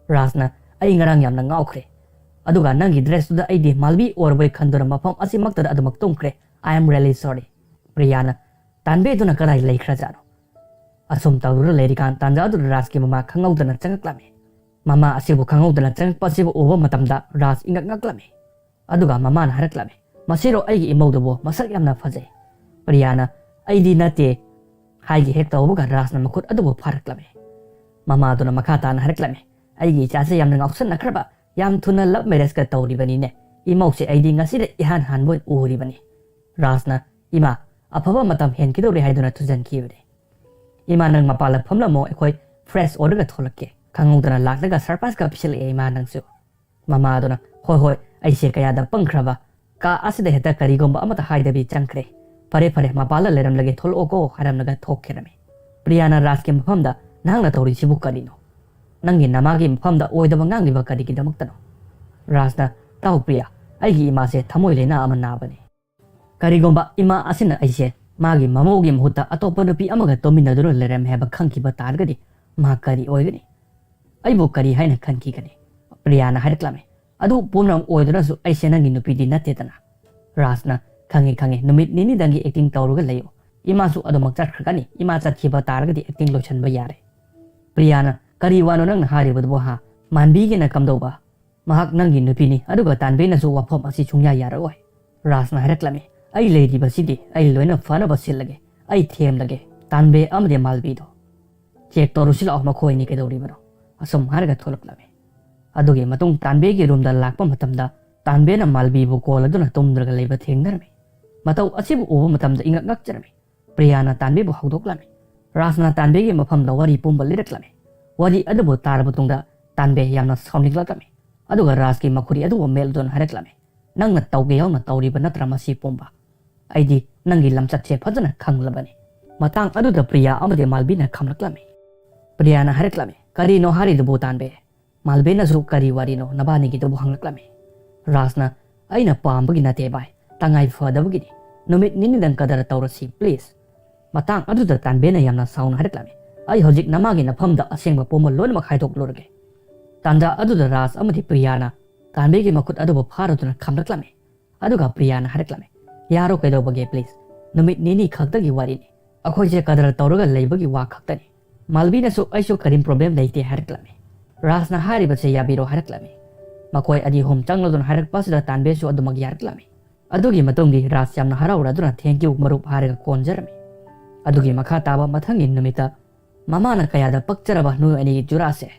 ꯔꯥꯖꯅ, "ꯑꯩ ꯉꯔꯥꯡ ꯌꯥꯝꯅ ꯉꯥꯎꯈ꯭ꯔꯦ꯫ ꯑꯗꯨꯒ ꯅꯪꯒꯤ dressꯇꯨꯗ ꯑꯩꯗꯤ ꯃꯥꯜꯕꯤ ꯑꯣꯏꯔꯕꯣꯏ ꯈꯟꯗꯨꯅ ꯃꯐꯝ ꯑꯁꯤꯃꯛꯇꯗ ꯑꯗꯨꯃꯛ ꯇꯨꯝꯈ꯭ꯔꯦ꯫ I am really sorry꯫" ꯄ꯭ꯔꯤꯌꯥꯅ, "ꯇꯥꯟꯕꯦꯗꯨꯅ ꯀꯗꯥꯏ ꯂꯩꯈ꯭ꯔꯖꯥꯠꯅꯣ?" ꯑꯁꯨꯝ ꯇꯧꯗꯨꯅ ꯂꯩꯔꯤꯀꯥꯟ ꯇꯥꯟꯖꯥ ꯑꯗꯨꯗ ꯔꯥꯖꯀꯤ ꯃꯃꯥ ꯈꯪꯍꯧꯗꯅ ꯆꯪꯉꯛꯂꯝꯃꯤ꯫ ꯃꯃꯥ ꯑꯁꯤꯕꯨ ꯈꯪꯍꯧꯗꯅ ꯆꯪꯉꯛꯄ ꯑꯁꯤꯕꯨ ꯎꯕ ꯃꯇꯝꯗ ꯔꯥꯖ ꯏꯉꯛ ꯉꯛꯂꯝꯃꯤ꯫ ꯑꯗꯨꯒ ꯃꯃꯥꯅ ꯍꯥꯏꯔꯛꯂꯝꯃꯤ, "ꯃꯁꯤꯔꯣ ꯑꯩꯒꯤ ꯏꯃꯧꯗꯨꯕꯨ? ꯃꯁꯛ ꯌꯥꯝꯅ ꯐꯖꯩ"꯫ ꯄ꯭ꯔꯤꯌꯥꯅ, "ꯑꯩꯗꯤ ꯅꯠꯇꯦ" ꯍꯥꯏꯒꯦ ꯍꯦꯛ ꯇꯧꯕꯒ ꯔꯥꯖꯅ ꯃꯈꯨꯠ ꯑꯗꯨꯕꯨ ꯐꯥꯔꯛꯂꯝꯃꯤ꯫ ꯃꯃꯥꯗꯨꯅ ꯃꯈꯥ ꯇꯥꯅ ꯍꯥꯏꯔꯛꯂꯝꯃꯤ, "ꯑꯩꯒꯤ ꯏꯆꯥꯁꯦ ꯌꯥꯝꯅ ꯉꯥꯎꯁꯟꯅꯈ꯭ꯔꯕ, ꯌꯥꯝ ꯊꯨꯅ love marriageꯀ ꯇꯧꯔꯤꯕꯅꯤꯅꯦ꯫ ꯏꯃꯧꯁꯦ ꯑꯩꯗꯤ ꯉꯁꯤꯗ ꯏꯍꯥꯟ ꯍꯥꯟꯕ ꯑꯣꯏꯅ ꯎꯔꯤꯕꯅꯤ"꯫ ꯔꯥꯖꯅ, "ꯏꯃꯥ, ꯑꯐꯕ ꯃꯇꯝ ꯍꯦꯟꯈꯤꯗꯧꯔꯦ" ꯍꯥꯏꯗꯨꯅ ꯊꯨꯖꯟꯈꯤꯕꯅꯤ꯫ "ꯏꯃꯥ, ꯅꯪ ꯃꯄꯥꯟꯗ ꯐꯝꯂꯝꯃꯣ, ꯑꯩꯈꯣꯏ fresh ꯑꯣꯏꯔꯒ ꯊꯣꯛꯂꯛꯀꯦ"꯫ ꯈꯪꯍꯧꯗꯅ ꯂꯥꯛꯂꯒ surpriseꯀ ꯄꯤꯁꯜꯂꯛꯑꯦ ꯏꯃꯥ ꯅꯪꯁꯨ꯫ ꯃꯃꯥꯗꯨꯅ, "ꯍꯣꯏ ꯍꯣꯏ, ꯑꯩꯁꯦ ꯀꯌꯥꯗ ꯄꯪꯈ꯭ꯔꯕ, ꯀꯥ ꯑꯁꯤꯗ ꯍꯦꯛꯇ ꯀꯔꯤꯒꯨꯝꯕ ꯑꯃꯠꯇ ꯍꯥꯏꯗꯕꯤ ꯆꯪꯈ꯭ꯔꯦ꯫ ꯐꯔꯦ ꯐꯔꯦ, ꯃꯄꯥꯟꯗ ꯂꯩꯔꯝꯂꯒꯦ, ꯊꯣꯛꯂꯛꯑꯣꯀꯣ" ꯍꯥꯏꯔꯝꯂꯒ ꯊꯣꯛꯈꯤꯔꯝꯃꯤ꯫ ꯄ꯭ꯔꯤꯌꯥꯅ ꯔꯥꯖꯀꯤ ꯃꯐꯝꯗ, "ꯅꯍꯥꯛꯅ ꯇꯧꯔꯤꯁꯤꯕꯨ ꯀꯔꯤꯅꯣ? ꯅꯪꯒꯤ ꯅꯃꯥꯒꯤ ꯃꯐꯝꯗ ꯑꯣꯏꯗꯕ ꯉꯥꯡꯂꯤꯕ ꯀꯔꯤꯒꯤꯗꯃꯛꯇꯅꯣ?" ꯔꯥꯖꯅ, "ꯇꯥꯎ ꯄ꯭ꯔꯤꯌꯥ, ꯑꯩꯒꯤ ꯏꯃꯥꯁꯦ ꯊꯃꯣꯏ ꯂꯥꯏꯅꯥ ꯑꯃ ꯅꯥꯕꯅꯤ꯫ ꯀꯔꯤꯒꯨꯝꯕ ꯏꯃꯥ ꯑꯁꯤꯅ ꯑꯩꯁꯦ ꯃꯥꯒꯤ ꯃꯃꯧꯒꯤ ꯃꯍꯨꯠꯇ ꯑꯇꯣꯞꯄ ꯅꯨꯄꯤ ꯑꯃꯒ ꯇꯨꯝꯃꯤꯟꯅꯗꯨꯅ ꯂꯩꯔꯝꯃꯦ ꯍꯥꯏꯕ ꯈꯪꯈꯤꯕ ꯇꯥꯔꯒꯗꯤ ꯃꯥ ꯀꯔꯤ ꯑꯣꯏꯒꯅꯤ? ꯑꯩꯕꯨ ꯀꯔꯤ ꯍꯥꯏꯅ ꯈꯟꯈꯤꯒꯅꯤ?" ꯄ꯭ꯔꯤꯌꯥꯅ ꯍꯥꯏꯔꯛꯂꯝꯃꯤ, "ꯑꯗꯨ ꯄꯨꯝꯅꯃꯛ ꯑꯣꯏꯗꯨꯅꯁꯨ ꯑꯩꯁꯦ ꯅꯪꯒꯤ ꯅꯨꯄꯤꯗꯤ ꯅꯠꯇꯦꯗꯅ"꯫ ꯔꯥꯖꯅ, "ꯈꯪꯉꯦ ꯈꯪꯉꯦ, ꯅꯨꯃꯤꯠ ꯅꯤꯅꯤꯗꯪꯒꯤ acting ꯇꯧꯔꯒ ꯂꯩꯌꯨ꯫ ꯏꯃꯥꯁꯨ ꯑꯗꯨꯃꯛ ꯆꯠꯈ꯭ꯔꯒꯅꯤ, ꯏꯃꯥ ꯆꯠꯈꯤꯕ ꯇꯥꯔꯒꯗꯤ acting ꯂꯣꯏꯁꯤꯟꯕ ꯌꯥꯔꯦ"꯫ ꯄ꯭ꯔꯤꯌꯥꯅ, "ꯀꯔꯤ ꯋꯥꯅꯣ ꯅꯪꯅ ꯍꯥꯏꯔꯤꯕꯗꯨꯕꯨ ꯍꯥ? ꯃꯥꯟꯕꯤꯒꯤꯅ ꯀꯝꯗꯧꯕ? ꯃꯍꯥꯛ ꯅꯪꯒꯤ ꯅꯨꯄꯤꯅꯤ, ꯑꯗꯨꯒ ꯇꯥꯟꯕꯦꯅꯁꯨ ꯋꯥꯐꯝ ꯑꯁꯤ ꯁꯨꯡꯌꯥ ꯌꯥꯔꯛꯑꯣꯏ"꯫ ꯔꯥꯖꯅ ꯍꯥꯏꯔꯛꯂꯝꯃꯤ, "ꯑꯩ ꯂꯩꯔꯤꯕꯁꯤꯗꯤ ꯑꯩ ꯂꯣꯏꯅ ꯐꯅꯕ ꯁꯤꯜꯂꯒꯦ꯫ ꯑꯩ ꯊꯦꯝꯂꯒꯦ, ꯇꯥꯟꯕꯦ ꯑꯃꯗꯤ ꯃꯥꯜꯕꯤꯗꯣ꯫ Check ꯇꯧꯔꯨꯁꯤ ꯂꯥꯛꯑꯣ, ꯃꯈꯣꯏ ꯑꯅꯤ ꯀꯩꯗꯧꯔꯤꯕꯅꯣ"꯫ ꯑꯁꯨꯝ ꯍꯥꯏꯔꯒ ꯊꯣꯛꯂꯛꯂꯝꯃꯤ꯫ ꯑꯗꯨꯒꯤ ꯃꯇꯨꯡ ꯇꯥꯟꯕꯦꯒꯤ roomꯗ ꯂꯥꯛꯄ ꯃꯇꯝꯗ ꯇꯥꯟꯕꯦꯅ ꯃꯥꯜꯕꯤꯕꯨ ꯀꯣꯜꯂꯗꯨꯅ ꯇꯨꯝꯗ꯭ꯔꯒ ꯂꯩꯕ ꯊꯦꯡꯅꯔꯝꯃꯤ꯫ ꯃꯇꯧ ꯑꯁꯤꯕꯨ ꯎꯕ ꯃꯇꯝꯗ ꯏꯉꯛ ꯉꯛꯆꯔꯝꯃꯤ꯫ ꯄ꯭ꯔꯤꯌꯥꯅ ꯇꯥꯟꯕꯦꯕꯨ ꯍꯧꯗꯣꯛꯂꯝꯃꯤ꯫ ꯔꯥꯖꯅ ꯇꯥꯟꯕꯦꯒꯤ ꯃꯐꯝꯗ ꯋꯥꯔꯤ ꯄꯨꯝꯕ ꯂꯤꯔꯛꯂꯝꯃꯤ꯫ ꯋꯥꯔꯤ ꯑꯗꯨꯕꯨ ꯇꯥꯔꯕ ꯇꯨꯡꯗ ꯇꯥꯟꯕꯦ ꯌꯥꯝꯅ ꯁꯥꯎꯅꯤꯡꯂꯛꯂꯝꯃꯤ꯫ ꯑꯗꯨꯒ ꯔꯥꯖꯀꯤ ꯃꯈꯨꯔꯤ ꯑꯗꯨꯕꯨ ꯃꯦꯠꯂꯗꯨꯅ ꯍꯥꯏꯔꯛꯂꯝꯃꯤ, "ꯅꯪꯅ ꯇꯧꯒꯦ ꯌꯥꯎꯅ ꯇꯧꯔꯤꯕ ꯅꯠꯇ꯭ꯔꯥ ꯃꯁꯤ ꯄꯨꯝꯕ? ꯑꯩꯗꯤ ꯅꯪꯒꯤ ꯂꯝꯆꯠꯁꯦ ꯐꯖꯅ ꯈꯪꯂꯕꯅꯤ"꯫ ꯃꯇꯥꯡ ꯑꯗꯨꯗ ꯄ꯭ꯔꯤꯌꯥ ꯑꯃꯗꯤ ꯃꯥꯜꯕꯤꯅ ꯈꯝꯂꯛꯂꯝꯃꯤ꯫ ꯄ꯭ꯔꯤꯌꯥꯅ ꯍꯥꯏꯔꯛꯂꯝꯃꯤ, "ꯀꯔꯤꯅꯣ ꯍꯥꯏꯔꯤꯗꯨꯕꯨ ꯇꯥꯟꯕꯦ? ꯃꯥꯜꯕꯤꯅꯁꯨ ꯀꯔꯤ ꯋꯥꯔꯤꯅꯣ ꯅꯕꯥꯅꯤꯒꯤꯗꯨꯕꯨ?" ꯍꯪꯂꯛꯂꯝꯃꯤ꯫ ꯔꯥꯖꯅ, "ꯑꯩꯅ ꯄꯥꯝꯕꯒꯤ ꯅꯠꯇꯦ ꯚꯥꯏ, ꯇꯉꯥꯏ ꯐꯗꯕꯒꯤꯅꯤ꯫ ꯅꯨꯃꯤꯠ ꯅꯤꯅꯤꯗꯪ ꯀꯗꯔ ꯇꯧꯔꯁꯤ please"꯫ ꯃꯇꯥꯡ ꯑꯗꯨꯗ ꯇꯥꯟꯕꯦꯅ ꯌꯥꯝꯅ ꯁꯥꯎꯅ ꯍꯥꯏꯔꯛꯂꯝꯃꯤ, "ꯑꯩ ꯍꯧꯖꯤꯛ ꯅꯃꯥꯒꯤ ꯅꯐꯝꯗ ꯑꯁꯦꯡꯕ ꯄꯨꯝꯕ ꯂꯣꯏꯅꯃꯛ ꯍꯥꯏꯗꯣꯛꯂꯨꯔꯒꯦ"꯫ ꯇꯥꯟꯖꯥ ꯑꯗꯨꯗ ꯔꯥꯖ ꯑꯃꯗꯤ ꯄ꯭ꯔꯤꯌꯥꯅ ꯇꯥꯟꯕꯦꯒꯤ ꯃꯈꯨꯠ ꯑꯗꯨꯕꯨ ꯐꯥꯔꯗꯨꯅ ꯈꯝꯂꯛꯂꯝꯃꯤ꯫ ꯑꯗꯨꯒ ꯄ꯭ꯔꯤꯌꯥꯅ ꯍꯥꯏꯔꯛꯂꯝꯃꯤ, "ꯌꯥꯔꯣ ꯀꯩꯗꯧꯕꯒꯦ please? ꯅꯨꯃꯤꯠ ꯅꯤꯅꯤ ꯈꯛꯇꯒꯤ ꯋꯥꯔꯤꯅꯤ꯫ ꯑꯩꯈꯣꯏꯁꯦ ꯀꯗꯔ ꯇꯧꯔꯒ ꯂꯩꯕꯒꯤ ꯋꯥ ꯈꯛꯇꯅꯤ꯫ ꯃꯥꯜꯕꯤꯅꯁꯨ "ꯑꯩꯁꯨ ꯀꯔꯤꯝ problem ꯂꯩꯇꯦ" ꯍꯥꯏꯔꯛꯂꯝꯃꯤ꯫ ꯔꯥꯖꯅ ꯍꯥꯏꯔꯤꯕꯁꯦ ꯌꯥꯕꯤꯔꯣ ꯍꯥꯏꯔꯛꯂꯝꯃꯤ꯫ ꯃꯈꯣꯏ ꯑꯅꯤ ꯑꯍꯨꯝ ꯆꯪꯂꯗꯨꯅ ꯍꯥꯏꯔꯛꯄ ꯑꯁꯤꯗ ꯇꯥꯟꯕꯦꯁꯨ ꯑꯗꯨꯃꯛ ꯌꯥꯔꯛꯂꯝꯃꯤ꯫ ꯑꯗꯨꯒꯤ ꯃꯇꯨꯡꯗꯤ ꯔꯥꯖ ꯌꯥꯝꯅ ꯍꯔꯥꯎꯔꯗꯨꯅ "Thank you ꯃꯔꯨꯞ" ꯍꯥꯏꯔꯒ ꯀꯣꯟꯖꯔꯝꯃꯤ꯫ ꯑꯗꯨꯒꯤ ꯃꯈꯥ ꯇꯥꯕ ꯃꯊꯪꯒꯤ ꯅꯨꯃꯤꯠꯇ ꯃꯃꯥꯅ ꯀꯌꯥꯗ ꯄꯛꯆꯔꯕ ꯅꯣꯏ ꯑꯅꯤꯒꯤ ꯖꯨꯔꯥꯁꯦ,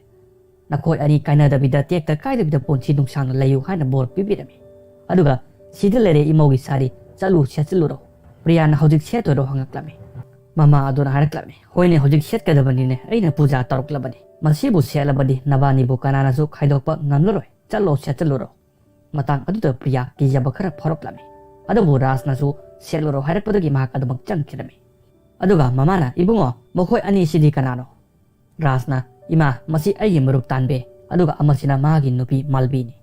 ꯅꯈꯣꯏ ꯑꯅꯤ ꯀꯥꯏꯅꯗꯕꯤꯗ ꯇꯦꯛꯇ ꯀꯥꯏꯗꯕꯤꯗ ꯄꯨꯟꯁꯤ ꯅꯨꯡꯁꯥꯡꯅ ꯂꯩꯌꯨ ꯍꯥꯏꯅ ꯕꯣꯔ ꯄꯤꯕꯤꯔꯝꯃꯤ꯫ ꯑꯗꯨꯒ "ꯁꯤꯗ ꯂꯩꯔꯦ ꯏꯃꯧꯒꯤ ꯁꯥꯔꯤ, ꯆꯠꯂꯨ ꯁꯦꯠꯆꯜꯂꯨꯔꯣ꯫ ꯄ꯭ꯔꯤꯌꯥꯅ ꯍꯧꯖꯤꯛ ꯁꯦꯠꯇꯣꯏꯔꯣ?" ꯍꯪꯉꯛꯂꯝꯃꯤ꯫ ꯃꯃꯥ ꯑꯗꯨꯅ ꯍꯥꯏꯔꯛꯂꯝꯃꯤ, "ꯍꯣꯏꯅꯦ, ꯍꯧꯖꯤꯛ ꯁꯦꯠꯀꯗꯕꯅꯤꯅꯦ, ꯑꯩꯅ ꯄꯨꯖꯥ ꯇꯧꯔꯛꯂꯕꯅꯤ꯫ ꯃꯁꯤꯕꯨ ꯁꯦꯠꯂꯕꯗꯤ ꯅꯕꯥꯅꯤꯕꯨ ꯀꯅꯥꯅꯁꯨ ꯈꯥꯏꯗꯣꯛꯄ ꯉꯝꯂꯔꯣꯏ꯫ ꯆꯠꯂꯣ ꯁꯦꯠꯆꯜꯂꯨꯔꯣ"꯫ ꯃꯇꯥꯡ ꯑꯗꯨꯗ ꯄ꯭ꯔꯤꯌꯥ ꯀꯤꯖꯕ ꯈꯔ ꯐꯥꯎꯔꯛꯂꯝꯃꯤ꯫ ꯑꯗꯨꯕꯨ ꯔꯥꯖꯅꯁꯨ "ꯁꯦꯠꯂꯨꯔꯣ" ꯍꯥꯏꯔꯛꯄꯗꯒꯤ ꯃꯍꯥꯛ ꯑꯗꯨꯃꯛ ꯆꯪꯈꯤꯔꯝꯃꯤ꯫ ꯑꯗꯨꯒ ꯃꯃꯥꯅ, "ꯏꯕꯨꯡꯉꯣ, ꯃꯈꯣꯏ ꯑꯅꯤꯁꯤꯗꯤ ꯀꯅꯥꯅꯣ?" ꯔꯥꯖꯅ, "ꯏꯃꯥ, ꯃꯁꯤ ꯑꯩꯒꯤ ꯃꯔꯨꯞ ꯇꯥꯟꯕꯦ, ꯑꯗꯨꯒ ꯑꯃꯁꯤꯅ ꯃꯥꯒꯤ ꯅꯨꯄꯤ ꯃꯥꯜꯕꯤꯅꯤ"꯫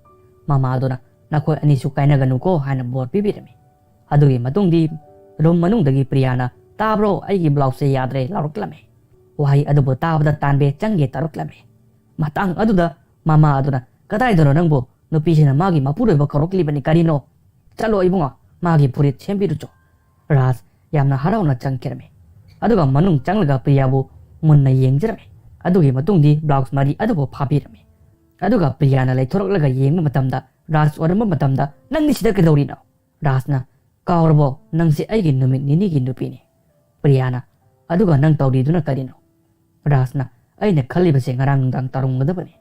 ꯃꯃꯥ ꯑꯗꯨꯅ, "ꯅꯈꯣꯏ ꯑꯅꯤꯁꯨ ꯀꯥꯏꯅꯒꯅꯨꯀꯣ" ꯍꯥꯏꯅ ꯕꯣꯔ ꯄꯤꯕꯤꯔꯝꯃꯤ꯫ ꯑꯗꯨꯒꯤ ꯃꯇꯨꯡꯗꯤ ꯔꯨꯝ ꯃꯅꯨꯡꯗꯒꯤ ꯄ꯭ꯔꯤꯌꯥꯅ, "ꯇꯥꯕ꯭ꯔꯣ, ꯑꯩꯒꯤ ꯕ꯭ꯂꯥꯎꯁꯁꯦ ꯌꯥꯗ꯭ꯔꯦ" ꯂꯥꯎꯔꯛꯂꯝꯃꯤ꯫ ꯋꯥꯍꯩ ꯑꯗꯨꯕꯨ ꯇꯥꯕꯗ ꯇꯥꯟꯕꯦ ꯆꯪꯒꯦ ꯇꯧꯔꯛꯂꯝꯃꯤ꯫ ꯃꯇꯥꯡ ꯑꯗꯨꯗ ꯃꯃꯥ ꯑꯗꯨꯅ, "ꯀꯗꯥꯏꯗꯅꯣ ꯅꯪꯕꯨ? ꯅꯨꯄꯤꯁꯤꯅ ꯃꯥꯒꯤ ꯃꯄꯨꯔꯣꯏꯕ ꯀꯧꯔꯛꯂꯤꯕꯅꯤ ꯀꯔꯤꯅꯣ? ꯆꯠꯂꯣ ꯏꯕꯨꯡꯉꯣ, ꯃꯥꯒꯤ ꯐꯨꯔꯤꯠ ꯁꯦꯝꯕꯤꯔꯨꯆꯣ"꯫ ꯔꯥꯖ ꯌꯥꯝꯅ ꯍꯔꯥꯎꯅ ꯆꯪꯈꯤꯔꯝꯃꯤ꯫ ꯑꯗꯨꯒ ꯃꯅꯨꯡ ꯆꯪꯂꯒ ꯄ꯭ꯔꯤꯌꯥꯕꯨ ꯃꯨꯟꯅ ꯌꯦꯡꯖꯔꯝꯃꯤ꯫ ꯑꯗꯨꯒꯤ ꯃꯇꯨꯡꯗꯤ ꯕ꯭ꯂꯥꯎꯁ ꯃꯔꯤ ꯑꯗꯨꯕꯨ ꯐꯥꯕꯤꯔꯝꯃꯤ꯫ ꯑꯗꯨꯒ ꯄ꯭ꯔꯤꯌꯥꯅ ꯂꯩꯊꯣꯔꯛꯂꯒ ꯌꯦꯡꯕ ꯃꯇꯝꯗ ꯔꯥꯖ ꯑꯣꯏꯔꯝꯕ ꯃꯇꯝꯗ, "ꯅꯪꯗꯤ ꯁꯤꯗ ꯀꯩꯗꯧꯔꯤꯅꯣ?" ꯔꯥꯖꯅ, "ꯀꯥꯎꯔꯕꯣ? ꯅꯪꯁꯦ ꯑꯩꯒꯤ ꯅꯨꯃꯤꯠ ꯅꯤꯅꯤꯒꯤ ꯅꯨꯄꯤꯅꯤ"꯫ ꯄ꯭ꯔꯤꯌꯥꯅ, "ꯑꯗꯨꯒ ꯅꯪ ꯇꯧꯔꯤꯗꯨꯅ ꯀꯔꯤꯅꯣ?" ꯔꯥꯖꯅ, "ꯑꯩꯅ ꯈꯜꯂꯤꯕꯁꯦ ꯉꯔꯥꯡ ꯅꯨꯡꯗꯥꯡ ꯇꯧꯔꯝꯒꯗꯕꯅꯤ"꯫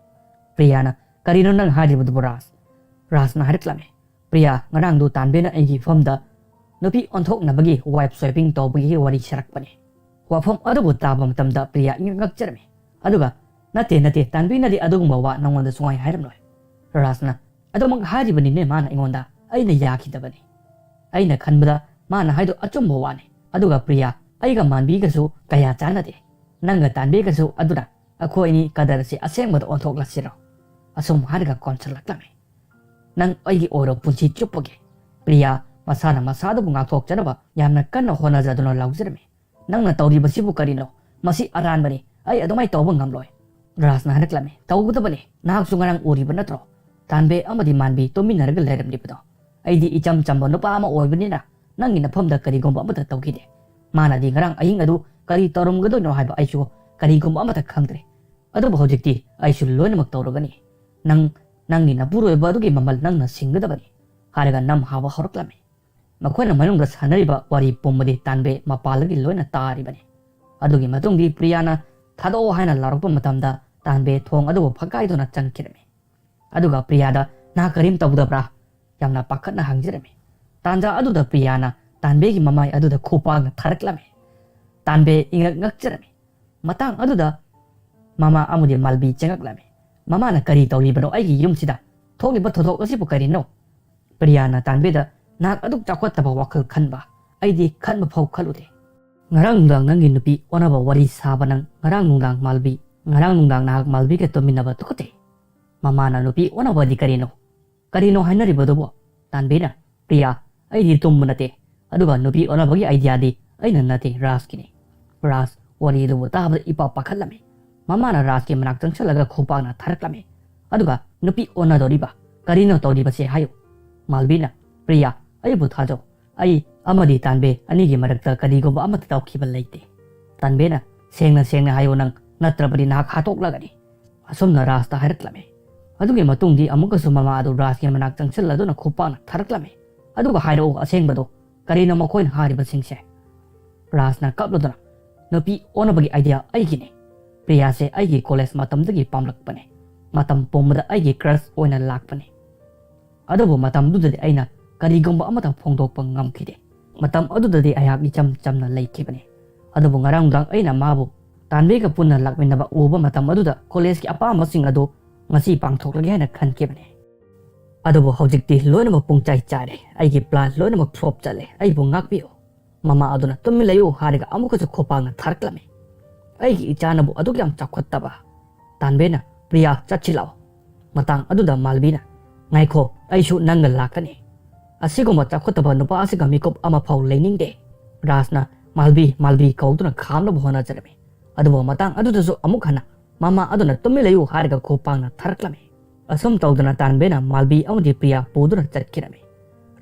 ꯄ꯭ꯔꯤꯌꯥꯅ, "ꯀꯔꯤꯅꯣ ꯅꯪ ꯍꯥꯏꯔꯤꯕꯗꯨꯕꯨ ꯔꯥꯖ?" ꯔꯥꯖꯅ ꯍꯥꯏꯔꯛꯂꯝꯃꯤ, "ꯄ꯭ꯔꯤꯌꯥ, ꯉꯔꯥꯡꯗꯨ ꯇꯥꯟꯕꯤꯅ ꯑꯩꯒꯤ ꯐꯝꯗ ꯅꯨꯄꯤ ꯑꯣꯟꯊꯣꯛꯅꯕꯒꯤ wife swapping ꯇꯧꯕꯒꯤ ꯋꯥꯔꯤ ꯁꯥꯔꯛꯄꯅꯤ"꯫ ꯋꯥꯐꯝ ꯑꯗꯨꯕꯨ ꯇꯥꯕ ꯃꯇꯝꯗ ꯄ꯭ꯔꯤꯌꯥ ꯏꯉꯛ ꯉꯛꯆꯔꯝꯃꯤ꯫ ꯑꯗꯨꯒ, "ꯅꯠꯇꯦ, ꯅꯠꯇꯦ, ꯇꯥꯟꯕꯤꯅꯗꯤ ꯑꯗꯨꯒꯨꯝꯕ ꯋꯥ ꯅꯉꯣꯟꯗ ꯁꯨꯡꯍꯥꯏ ꯍꯥꯏꯔꯝꯂꯣꯏ"꯫ ꯔꯥꯖꯅ, "ꯑꯗꯨꯃꯛ ꯍꯥꯏꯔꯤꯕꯅꯤꯅꯦ ꯃꯥꯅ ꯑꯩꯉꯣꯟꯗ, ꯑꯩꯅ ꯌꯥꯈꯤꯗꯕꯅꯤ꯫ ꯑꯩꯅ ꯈꯟꯕꯗ ꯃꯥꯅ ꯍꯥꯏꯗꯣ ꯑꯆꯨꯝꯕ ꯋꯥꯅꯤ꯫ ꯑꯗꯨꯒ ꯄ꯭ꯔꯤꯌꯥ, ꯑꯩꯒ ꯃꯥꯟꯕꯤꯒꯁꯨ ꯀꯌꯥ ꯆꯥꯟꯅꯗꯦ꯫ ꯅꯪꯒ ꯇꯥꯟꯕꯤꯒꯁꯨ ꯑꯗꯨꯅ ꯑꯩꯈꯣꯏ ꯑꯅꯤ ꯀꯗꯔꯁꯤ ꯑꯁꯦꯡꯕꯗ ꯑꯣꯟꯊꯣꯛꯂꯁꯤꯔꯣ?" ꯑꯁꯨꯝ ꯍꯥꯏꯔꯒ ꯀꯣꯟꯁꯤꯜꯂꯛꯂꯝꯃꯤ꯫ "ꯅꯪ ꯑꯩꯒꯤ ꯑꯣꯏꯔꯣ ꯄꯨꯟꯁꯤ ꯆꯨꯞꯄꯒꯤ"꯫ ꯄ꯭ꯔꯤꯌꯥ ꯃꯁꯥꯅ ꯃꯁꯥꯗꯨꯕꯨ ꯉꯥꯛꯊꯣꯛꯆꯅꯕ ꯌꯥꯝꯅ ꯀꯟꯅ ꯍꯣꯠꯅꯖꯗꯨꯅ ꯂꯥꯎꯖꯔꯝꯃꯤ꯫ "ꯅꯪꯅ ꯇꯧꯔꯤꯕꯁꯤꯕꯨ ꯀꯔꯤꯅꯣ? ꯃꯁꯤ ꯑꯔꯥꯟꯕꯅꯤ꯫ ꯑꯩ ꯑꯗꯨꯃꯥꯏꯅ ꯇꯧꯕ ꯉꯝꯂꯣꯏ"꯫ ꯔꯥꯖꯅ ꯍꯥꯏꯔꯛꯂꯝꯃꯤ, "ꯇꯧꯒꯗꯕꯅꯤ꯫ ꯅꯍꯥꯛꯁꯨ ꯉꯔꯥꯡ ꯎꯔꯤꯕ ꯅꯠꯇ꯭ꯔꯣ? ꯇꯥꯟꯕꯦ ꯑꯃꯗꯤ ꯃꯥꯟꯕꯤ ꯇꯨꯝꯃꯤꯟꯅꯔꯒ ꯂꯩꯔꯝꯂꯤꯕꯗꯣ꯫ ꯑꯩꯗꯤ ꯏꯆꯝ ꯆꯝꯕ ꯅꯨꯄꯥ ꯑꯃ ꯑꯣꯏꯕꯅꯤꯅ ꯅꯪꯒꯤ ꯅꯐꯝꯗ ꯀꯔꯤꯒꯨꯝꯕ ꯑꯃꯠꯇ ꯇꯧꯈꯤꯗꯦ꯫ ꯃꯥꯅꯗꯤ ꯉꯔꯥꯡ ꯑꯍꯤꯡ ꯑꯗꯨ ꯀꯔꯤ ꯇꯧꯔꯝꯒꯗꯣꯏꯅꯣ ꯍꯥꯏꯕ ꯑꯩꯁꯨ ꯀꯔꯤꯒꯨꯝꯕ ꯑꯃꯠꯇ ꯈꯪꯗ꯭ꯔꯦ꯫ ꯑꯗꯨꯕꯨ ꯍꯧꯖꯤꯛꯇꯤ ꯑꯩꯁꯨ ꯂꯣꯏꯅꯃꯛ ꯇꯧꯔꯒꯅꯤ꯫ ꯅꯪ, ꯅꯪꯒꯤ ꯅꯄꯨꯔꯣꯏꯕ ꯑꯗꯨꯒꯤ ꯃꯃꯜ ꯅꯪꯅ ꯁꯤꯡꯒꯗꯕꯅꯤ" ꯍꯥꯏꯔꯒ ꯅꯝ ꯍꯥꯕ ꯍꯧꯔꯛꯂꯝꯃꯤ꯫ ꯃꯈꯣꯏꯅ ꯃꯅꯨꯡꯗ ꯁꯥꯟꯅꯔꯤꯕ ꯋꯥꯔꯤ ꯄꯨꯝꯕꯗꯤ ꯇꯥꯟꯕꯦ ꯃꯄꯥꯜꯗꯒꯤ ꯂꯣꯏꯅ ꯇꯥꯔꯤꯕꯅꯤ꯫ ꯑꯗꯨꯒꯤ ꯃꯇꯨꯡꯗꯤ ꯄ꯭ꯔꯤꯌꯥꯅ "ꯊꯥꯗꯣꯛꯑꯣ" ꯍꯥꯏꯅ ꯂꯥꯎꯔꯛꯄ ꯃꯇꯝꯗ ꯇꯥꯟꯕꯦ ꯊꯣꯡ ꯑꯗꯨꯕꯨ ꯐꯛꯀꯥꯏꯗꯨꯅ ꯆꯪꯈꯤꯔꯝꯃꯤ꯫ ꯑꯗꯨꯒ ꯄ꯭ꯔꯤꯌꯥꯗ "ꯅꯍꯥꯛ ꯀꯔꯤꯝ ꯇꯧꯗꯕ꯭ꯔꯥ?" ꯌꯥꯝꯅ ꯄꯥꯈꯠꯅ ꯍꯪꯖꯔꯝꯃꯤ꯫ ꯇꯥꯟꯖꯥ ꯑꯗꯨꯗ ꯄ꯭ꯔꯤꯌꯥꯅ ꯇꯥꯟꯕꯦꯒꯤ ꯃꯃꯥꯏ ꯑꯗꯨꯗ ꯈꯨꯄꯥꯛꯅ ꯊꯥꯔꯛꯂꯝꯃꯤ꯫ ꯇꯥꯟꯕꯦ ꯏꯉꯛ ꯉꯛꯆꯔꯝꯃꯤ꯫ ꯃꯇꯥꯡ ꯑꯗꯨꯗ ꯃꯃꯥ ꯑꯃꯗꯤ ꯃꯥꯜꯕꯤ ꯆꯪꯉꯛꯂꯝꯃꯤ꯫ ꯃꯃꯥꯅ "ꯀꯔꯤ ꯇꯧꯔꯤꯕꯅꯣ ꯑꯩꯒꯤ ꯌꯨꯝꯁꯤꯗ? ꯊꯣꯛꯂꯤꯕ ꯊꯧꯗꯣꯛ ꯑꯁꯤꯕꯨ ꯀꯔꯤꯅꯣ?" ꯄ꯭ꯔꯤꯌꯥꯅ ꯇꯥꯟꯕꯦꯗ "ꯅꯍꯥꯛ ꯑꯗꯨꯛ ꯆꯥꯎꯈꯠꯇꯕ ꯋꯥꯈꯜ ꯈꯟꯕ ꯑꯩꯗꯤ ꯈꯟꯕ ꯐꯥꯎ ꯈꯜꯂꯨꯗꯦ꯫ ꯉꯔꯥꯡ ꯅꯨꯡꯗꯥꯡ ꯅꯪꯒꯤ ꯅꯨꯄꯤ ꯑꯣꯟꯅꯕ ꯋꯥꯔꯤ ꯁꯥꯕ ꯅꯪ ꯉꯔꯥꯡ ꯅꯨꯡꯗꯥꯡ ꯃꯥꯜꯕꯤ, ꯉꯔꯥꯡ ꯅꯨꯡꯗꯥꯡ ꯅꯍꯥꯛ ꯃꯥꯜꯕꯤꯒ ꯇꯨꯝꯃꯤꯟꯅꯕ ꯇꯨꯀꯠꯆꯩ꯫ ꯃꯃꯥꯅ ꯅꯨꯄꯤ ꯑꯣꯟꯅꯕꯗꯤ ꯀꯔꯤꯅꯣ? ꯀꯔꯤꯅꯣ ꯍꯥꯏꯅꯔꯤꯕꯗꯨꯕꯣ?" ꯇꯥꯟꯕꯤꯅ "ꯄ꯭ꯔꯤꯌꯥ, ꯑꯩꯗꯤ ꯇꯨꯝꯕ ꯅꯠꯇꯦ꯫ ꯑꯗꯨꯒ ꯅꯨꯄꯤ ꯑꯣꯟꯅꯕꯒꯤ ꯑꯥꯏꯗꯤꯌꯥꯗꯤ ꯑꯩꯅ ꯅꯠꯇꯦ, ꯔꯥꯖꯀꯤꯅꯤ꯫" ꯔꯥꯖ ꯋꯥꯔꯤꯗꯨꯕꯨ ꯇꯥꯕꯗ ꯏꯄꯥ ꯄꯥꯈꯠꯂꯝꯃꯤ꯫ ꯃꯃꯥꯅ ꯔꯥꯖꯀꯤ ꯃꯅꯥꯛ ꯆꯪꯁꯤꯜꯂꯒ ꯈꯨꯄꯥꯛꯅ ꯊꯥꯔꯛꯂꯝꯃꯤ꯫ ꯑꯗꯨꯒ "ꯅꯨꯄꯤ ꯑꯣꯟꯅꯗꯧꯔꯤꯕ? ꯀꯔꯤꯅꯣ ꯇꯧꯔꯤꯕꯁꯦ ꯍꯥꯏꯌꯨ?" ꯃꯥꯜꯕꯤꯅ "ꯄ꯭ꯔꯤꯌꯥ, ꯑꯩꯕꯨ ꯊꯥꯖꯧ꯫ ꯑꯩ ꯑꯃꯗꯤ ꯇꯥꯟꯕꯦ ꯑꯅꯤꯒꯤ ꯃꯔꯛꯇ ꯀꯔꯤꯒꯨꯝꯕ ꯑꯃꯠꯇ ꯇꯧꯈꯤꯕ ꯂꯩꯇꯦ꯫" ꯇꯥꯟꯕꯦꯅ "ꯁꯦꯡꯅ ꯁꯦꯡꯅ ꯍꯥꯏꯌꯨ ꯅꯪ, ꯅꯠꯇ꯭ꯔꯕꯗꯤ ꯅꯍꯥꯛ ꯍꯥꯠꯇꯣꯛꯂꯒꯅꯤ꯫" ꯑꯁꯨꯝꯅ ꯔꯥꯖꯇ ꯍꯥꯏꯔꯛꯂꯝꯃꯤ꯫ ꯑꯗꯨꯒꯤ ꯃꯇꯨꯡꯗꯤ ꯑꯃꯨꯛꯀꯁꯨ ꯃꯃꯥ ꯑꯗꯨ ꯔꯥꯖꯀꯤ ꯃꯅꯥꯛ ꯆꯪꯁꯤꯜꯂꯗꯨꯅ ꯈꯨꯄꯥꯛꯅ ꯊꯥꯔꯛꯂꯝꯃꯤ꯫ "ꯑꯗꯨꯒ ꯍꯥꯏꯔꯛꯎ ꯑꯁꯦꯡꯕꯗꯣ, ꯀꯔꯤꯅꯣ ꯃꯈꯣꯏꯅ ꯍꯥꯏꯔꯤꯕꯁꯤꯡꯁꯦ?" ꯔꯥꯖꯅ ꯀꯞꯂꯗꯨꯅ "ꯅꯨꯄꯤ ꯑꯣꯟꯅꯕꯒꯤ ꯑꯥꯏꯗꯤꯌꯥ ꯑꯩꯒꯤꯅꯤ꯫ ꯄ꯭ꯔꯤꯌꯥꯁꯦ ꯑꯩꯒꯤ ꯀꯣꯂꯦꯖ ꯃꯇꯝꯗꯒꯤ ꯄꯥꯝꯂꯛꯄꯅꯤ꯫ ꯃꯇꯝ ꯄꯨꯝꯕꯗ ꯑꯩꯒꯤ ꯀ꯭ꯔꯁ ꯑꯣꯏꯅ ꯂꯥꯛꯄꯅꯤ꯫ ꯑꯗꯨꯕꯨ ꯃꯇꯝꯗꯨꯗꯗꯤ ꯑꯩꯅ ꯀꯔꯤꯒꯨꯝꯕ ꯑꯃꯠꯇ ꯐꯣꯡꯗꯣꯛꯄ ꯉꯝꯈꯤꯗꯦ꯫ ꯃꯇꯝ ꯑꯗꯨꯗꯗꯤ ꯑꯩꯍꯥꯛ ꯏꯆꯝ ꯆꯝꯅ ꯂꯩꯈꯤꯕꯅꯤ꯫ ꯑꯗꯨꯕꯨ ꯉꯔꯥꯡ ꯅꯨꯡꯗꯥꯡ ꯑꯩꯅ ꯃꯥꯕꯨ ꯇꯥꯟꯕꯤꯒ ꯄꯨꯟꯅ ꯂꯥꯛꯃꯤꯟꯅꯕ ꯎꯕ ꯃꯇꯝ ꯑꯗꯨꯗ ꯀꯣꯂꯦꯖꯀꯤ ꯑꯄꯥꯝꯕꯁꯤꯡ ꯑꯗꯨ ꯉꯁꯤ ꯄꯥꯡꯊꯣꯛꯂꯒꯦ ꯍꯥꯏꯅ ꯈꯟꯈꯤꯕꯅꯤ꯫ ꯑꯗꯨꯕꯨ ꯍꯧꯖꯤꯛꯇꯤ ꯂꯣꯏꯅꯃꯛ ꯄꯨꯡꯆꯥꯏ ꯆꯥꯏꯔꯦ꯫ ꯑꯩꯒꯤ ꯄ꯭ꯂꯥꯟ ꯂꯣꯏꯅꯃꯛ ꯐ꯭ꯂꯣꯞ ꯆꯠꯂꯦ꯫ ꯑꯩꯕꯨ ꯉꯥꯛꯄꯤꯌꯨ꯫" ꯃꯃꯥ ꯑꯗꯨꯅ "ꯇꯨꯃꯤꯟ ꯂꯩꯌꯨ" ꯍꯥꯏꯔꯒ ꯑꯃꯨꯛꯀꯁꯨ ꯈꯨꯄꯥꯛꯅ ꯊꯥꯔꯛꯂꯝꯃꯤ꯫ "ꯑꯩꯒꯤ ꯏꯆꯥꯅꯕꯨ ꯑꯗꯨꯛ ꯌꯥꯝ ꯆꯥꯎꯈꯠꯇꯕ?" ꯇꯥꯟꯕꯦꯅ "ꯄ꯭ꯔꯤꯌꯥ, ꯆꯠꯁꯤ ꯂꯥꯛꯑꯣ꯫" ꯃꯇꯥꯡ ꯑꯗꯨꯗ ꯃꯥꯜꯕꯤꯅ "ꯉꯥꯏꯈꯣ, ꯑꯩꯁꯨ ꯅꯪꯒ ꯂꯥꯛꯀꯅꯤ꯫ ꯑꯁꯤꯒꯨꯝꯕ ꯆꯥꯎꯈꯠꯇꯕ ꯅꯨꯄꯥ ꯑꯁꯤꯒ ꯃꯤꯀꯨꯞ ꯑꯃ ꯐꯥꯎ ꯂꯩꯅꯤꯡꯗꯦ꯫" ꯔꯥꯖꯅ "ꯃꯥꯜꯕꯤ, ꯃꯥꯜꯕꯤ" ꯀꯧꯗꯨꯅ ꯈꯥꯝꯅꯕ ꯍꯣꯠꯅꯖꯔꯝꯃꯤ꯫ ꯑꯗꯨꯕꯨ ꯃꯇꯥꯡ ꯑꯗꯨꯗꯁꯨ ꯑꯃꯨꯛ ꯍꯟꯅ ꯃꯃꯥ ꯑꯗꯨꯅ "ꯇꯨꯃꯤꯟ ꯂꯩꯌꯨ" ꯍꯥꯏꯔꯒ ꯈꯨꯄꯥꯛꯅ ꯊꯥꯔꯛꯂꯝꯃꯤ꯫ ꯑꯁꯨꯝ ꯇꯧꯗꯅ ꯇꯥꯟꯕꯦꯅ ꯃꯥꯜꯕꯤ ꯑꯃꯗꯤ ꯄ꯭ꯔꯤꯌꯥ ꯄꯨꯗꯨꯅ ꯆꯠꯈꯤꯔꯝꯃꯤ꯫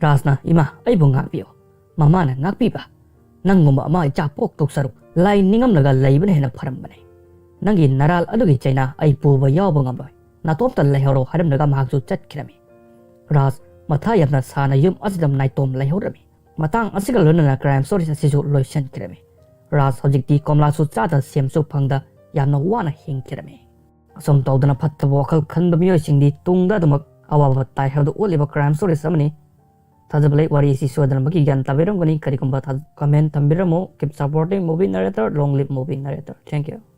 ꯔꯥꯖꯅ "ꯏꯃꯥ, ꯑꯩꯕꯨ ꯉꯥꯛꯄꯤꯌꯨ꯫" ꯃꯃꯥꯅ "ꯉꯥꯛꯄꯤꯕ? "ꯅꯪꯒꯨꯝꯕ ꯑꯃ ꯏꯆꯥ ꯄꯣꯛꯇꯧ ꯁꯔꯨꯛ ꯂꯥꯏ ꯅꯤꯡꯉꯝꯂꯒ ꯂꯩꯕꯅ ꯍꯦꯟꯅ ꯐꯔꯝꯕꯅꯤ꯫ ꯅꯪꯒꯤ ꯅꯔꯥꯜ ꯑꯗꯨꯒꯤ ꯆꯩꯅꯥ ꯑꯩ ꯄꯨꯕ ꯌꯥꯎꯕ ꯉꯝꯂꯣꯏ꯫ ꯅꯥꯇꯣꯝꯇ ꯂꯩꯍꯧꯔꯣ" ꯍꯥꯏꯔꯝꯂꯒ ꯃꯍꯥꯛꯁꯨ ꯆꯠꯈꯤꯔꯝꯃꯤ꯫ ꯔꯥꯖ ꯃꯊꯥ ꯌꯥꯝꯅ ꯁꯥꯅ ꯌꯨꯝ ꯑꯁꯤꯗ ꯅꯥꯏꯇꯣꯝ ꯂꯩꯍꯧꯔꯝꯃꯤ꯫ ꯃꯇꯥꯡ ꯑꯁꯤꯒ ꯂꯣꯏꯅꯅ crime stories ꯑꯁꯤꯁꯨ ꯂꯣꯏꯁꯤꯟꯈꯤꯔꯝꯃꯤ꯫ ꯔꯥꯖ ꯍꯧꯖꯤꯛꯇꯤ ꯀꯣꯝꯂꯥꯁꯨ ꯆꯥꯗ ꯁꯦꯝꯁꯨ ꯐꯪꯗ ꯌꯥꯝꯅ ꯋꯥꯅ ꯍꯤꯡꯈꯤꯔꯝꯃꯤ꯫ ꯑꯁꯨꯝ ꯇꯧꯗꯅ ꯐꯠꯇꯕ ꯋꯥꯈꯜ ꯈꯟꯕ ꯃꯤꯑꯣꯏꯁꯤꯡꯗꯤ ꯇꯨꯡꯗ ꯑꯗꯨꯃꯛ ꯑꯋꯥꯕ ꯇꯥꯏ ꯍꯥꯏꯕꯗꯨ ꯎꯠꯂꯤꯕ crime stories ꯑꯃꯅꯤ꯫ ꯊꯥꯖꯕ ꯂꯩ ꯋꯥꯔꯤ ꯑꯁꯤ ꯁꯣꯏꯗꯅꯃꯛꯀꯤ ꯒ꯭ꯌꯥꯟ ꯇꯥꯕꯤꯔꯝꯒꯅꯤ꯫ ꯀꯔꯤꯒꯨꯝꯕ ꯊꯥꯖ-, comment ꯊꯝꯕꯤꯔꯝꯃꯨ꯫ Keep supporting movie narrator, long live movie narrator. Thank you.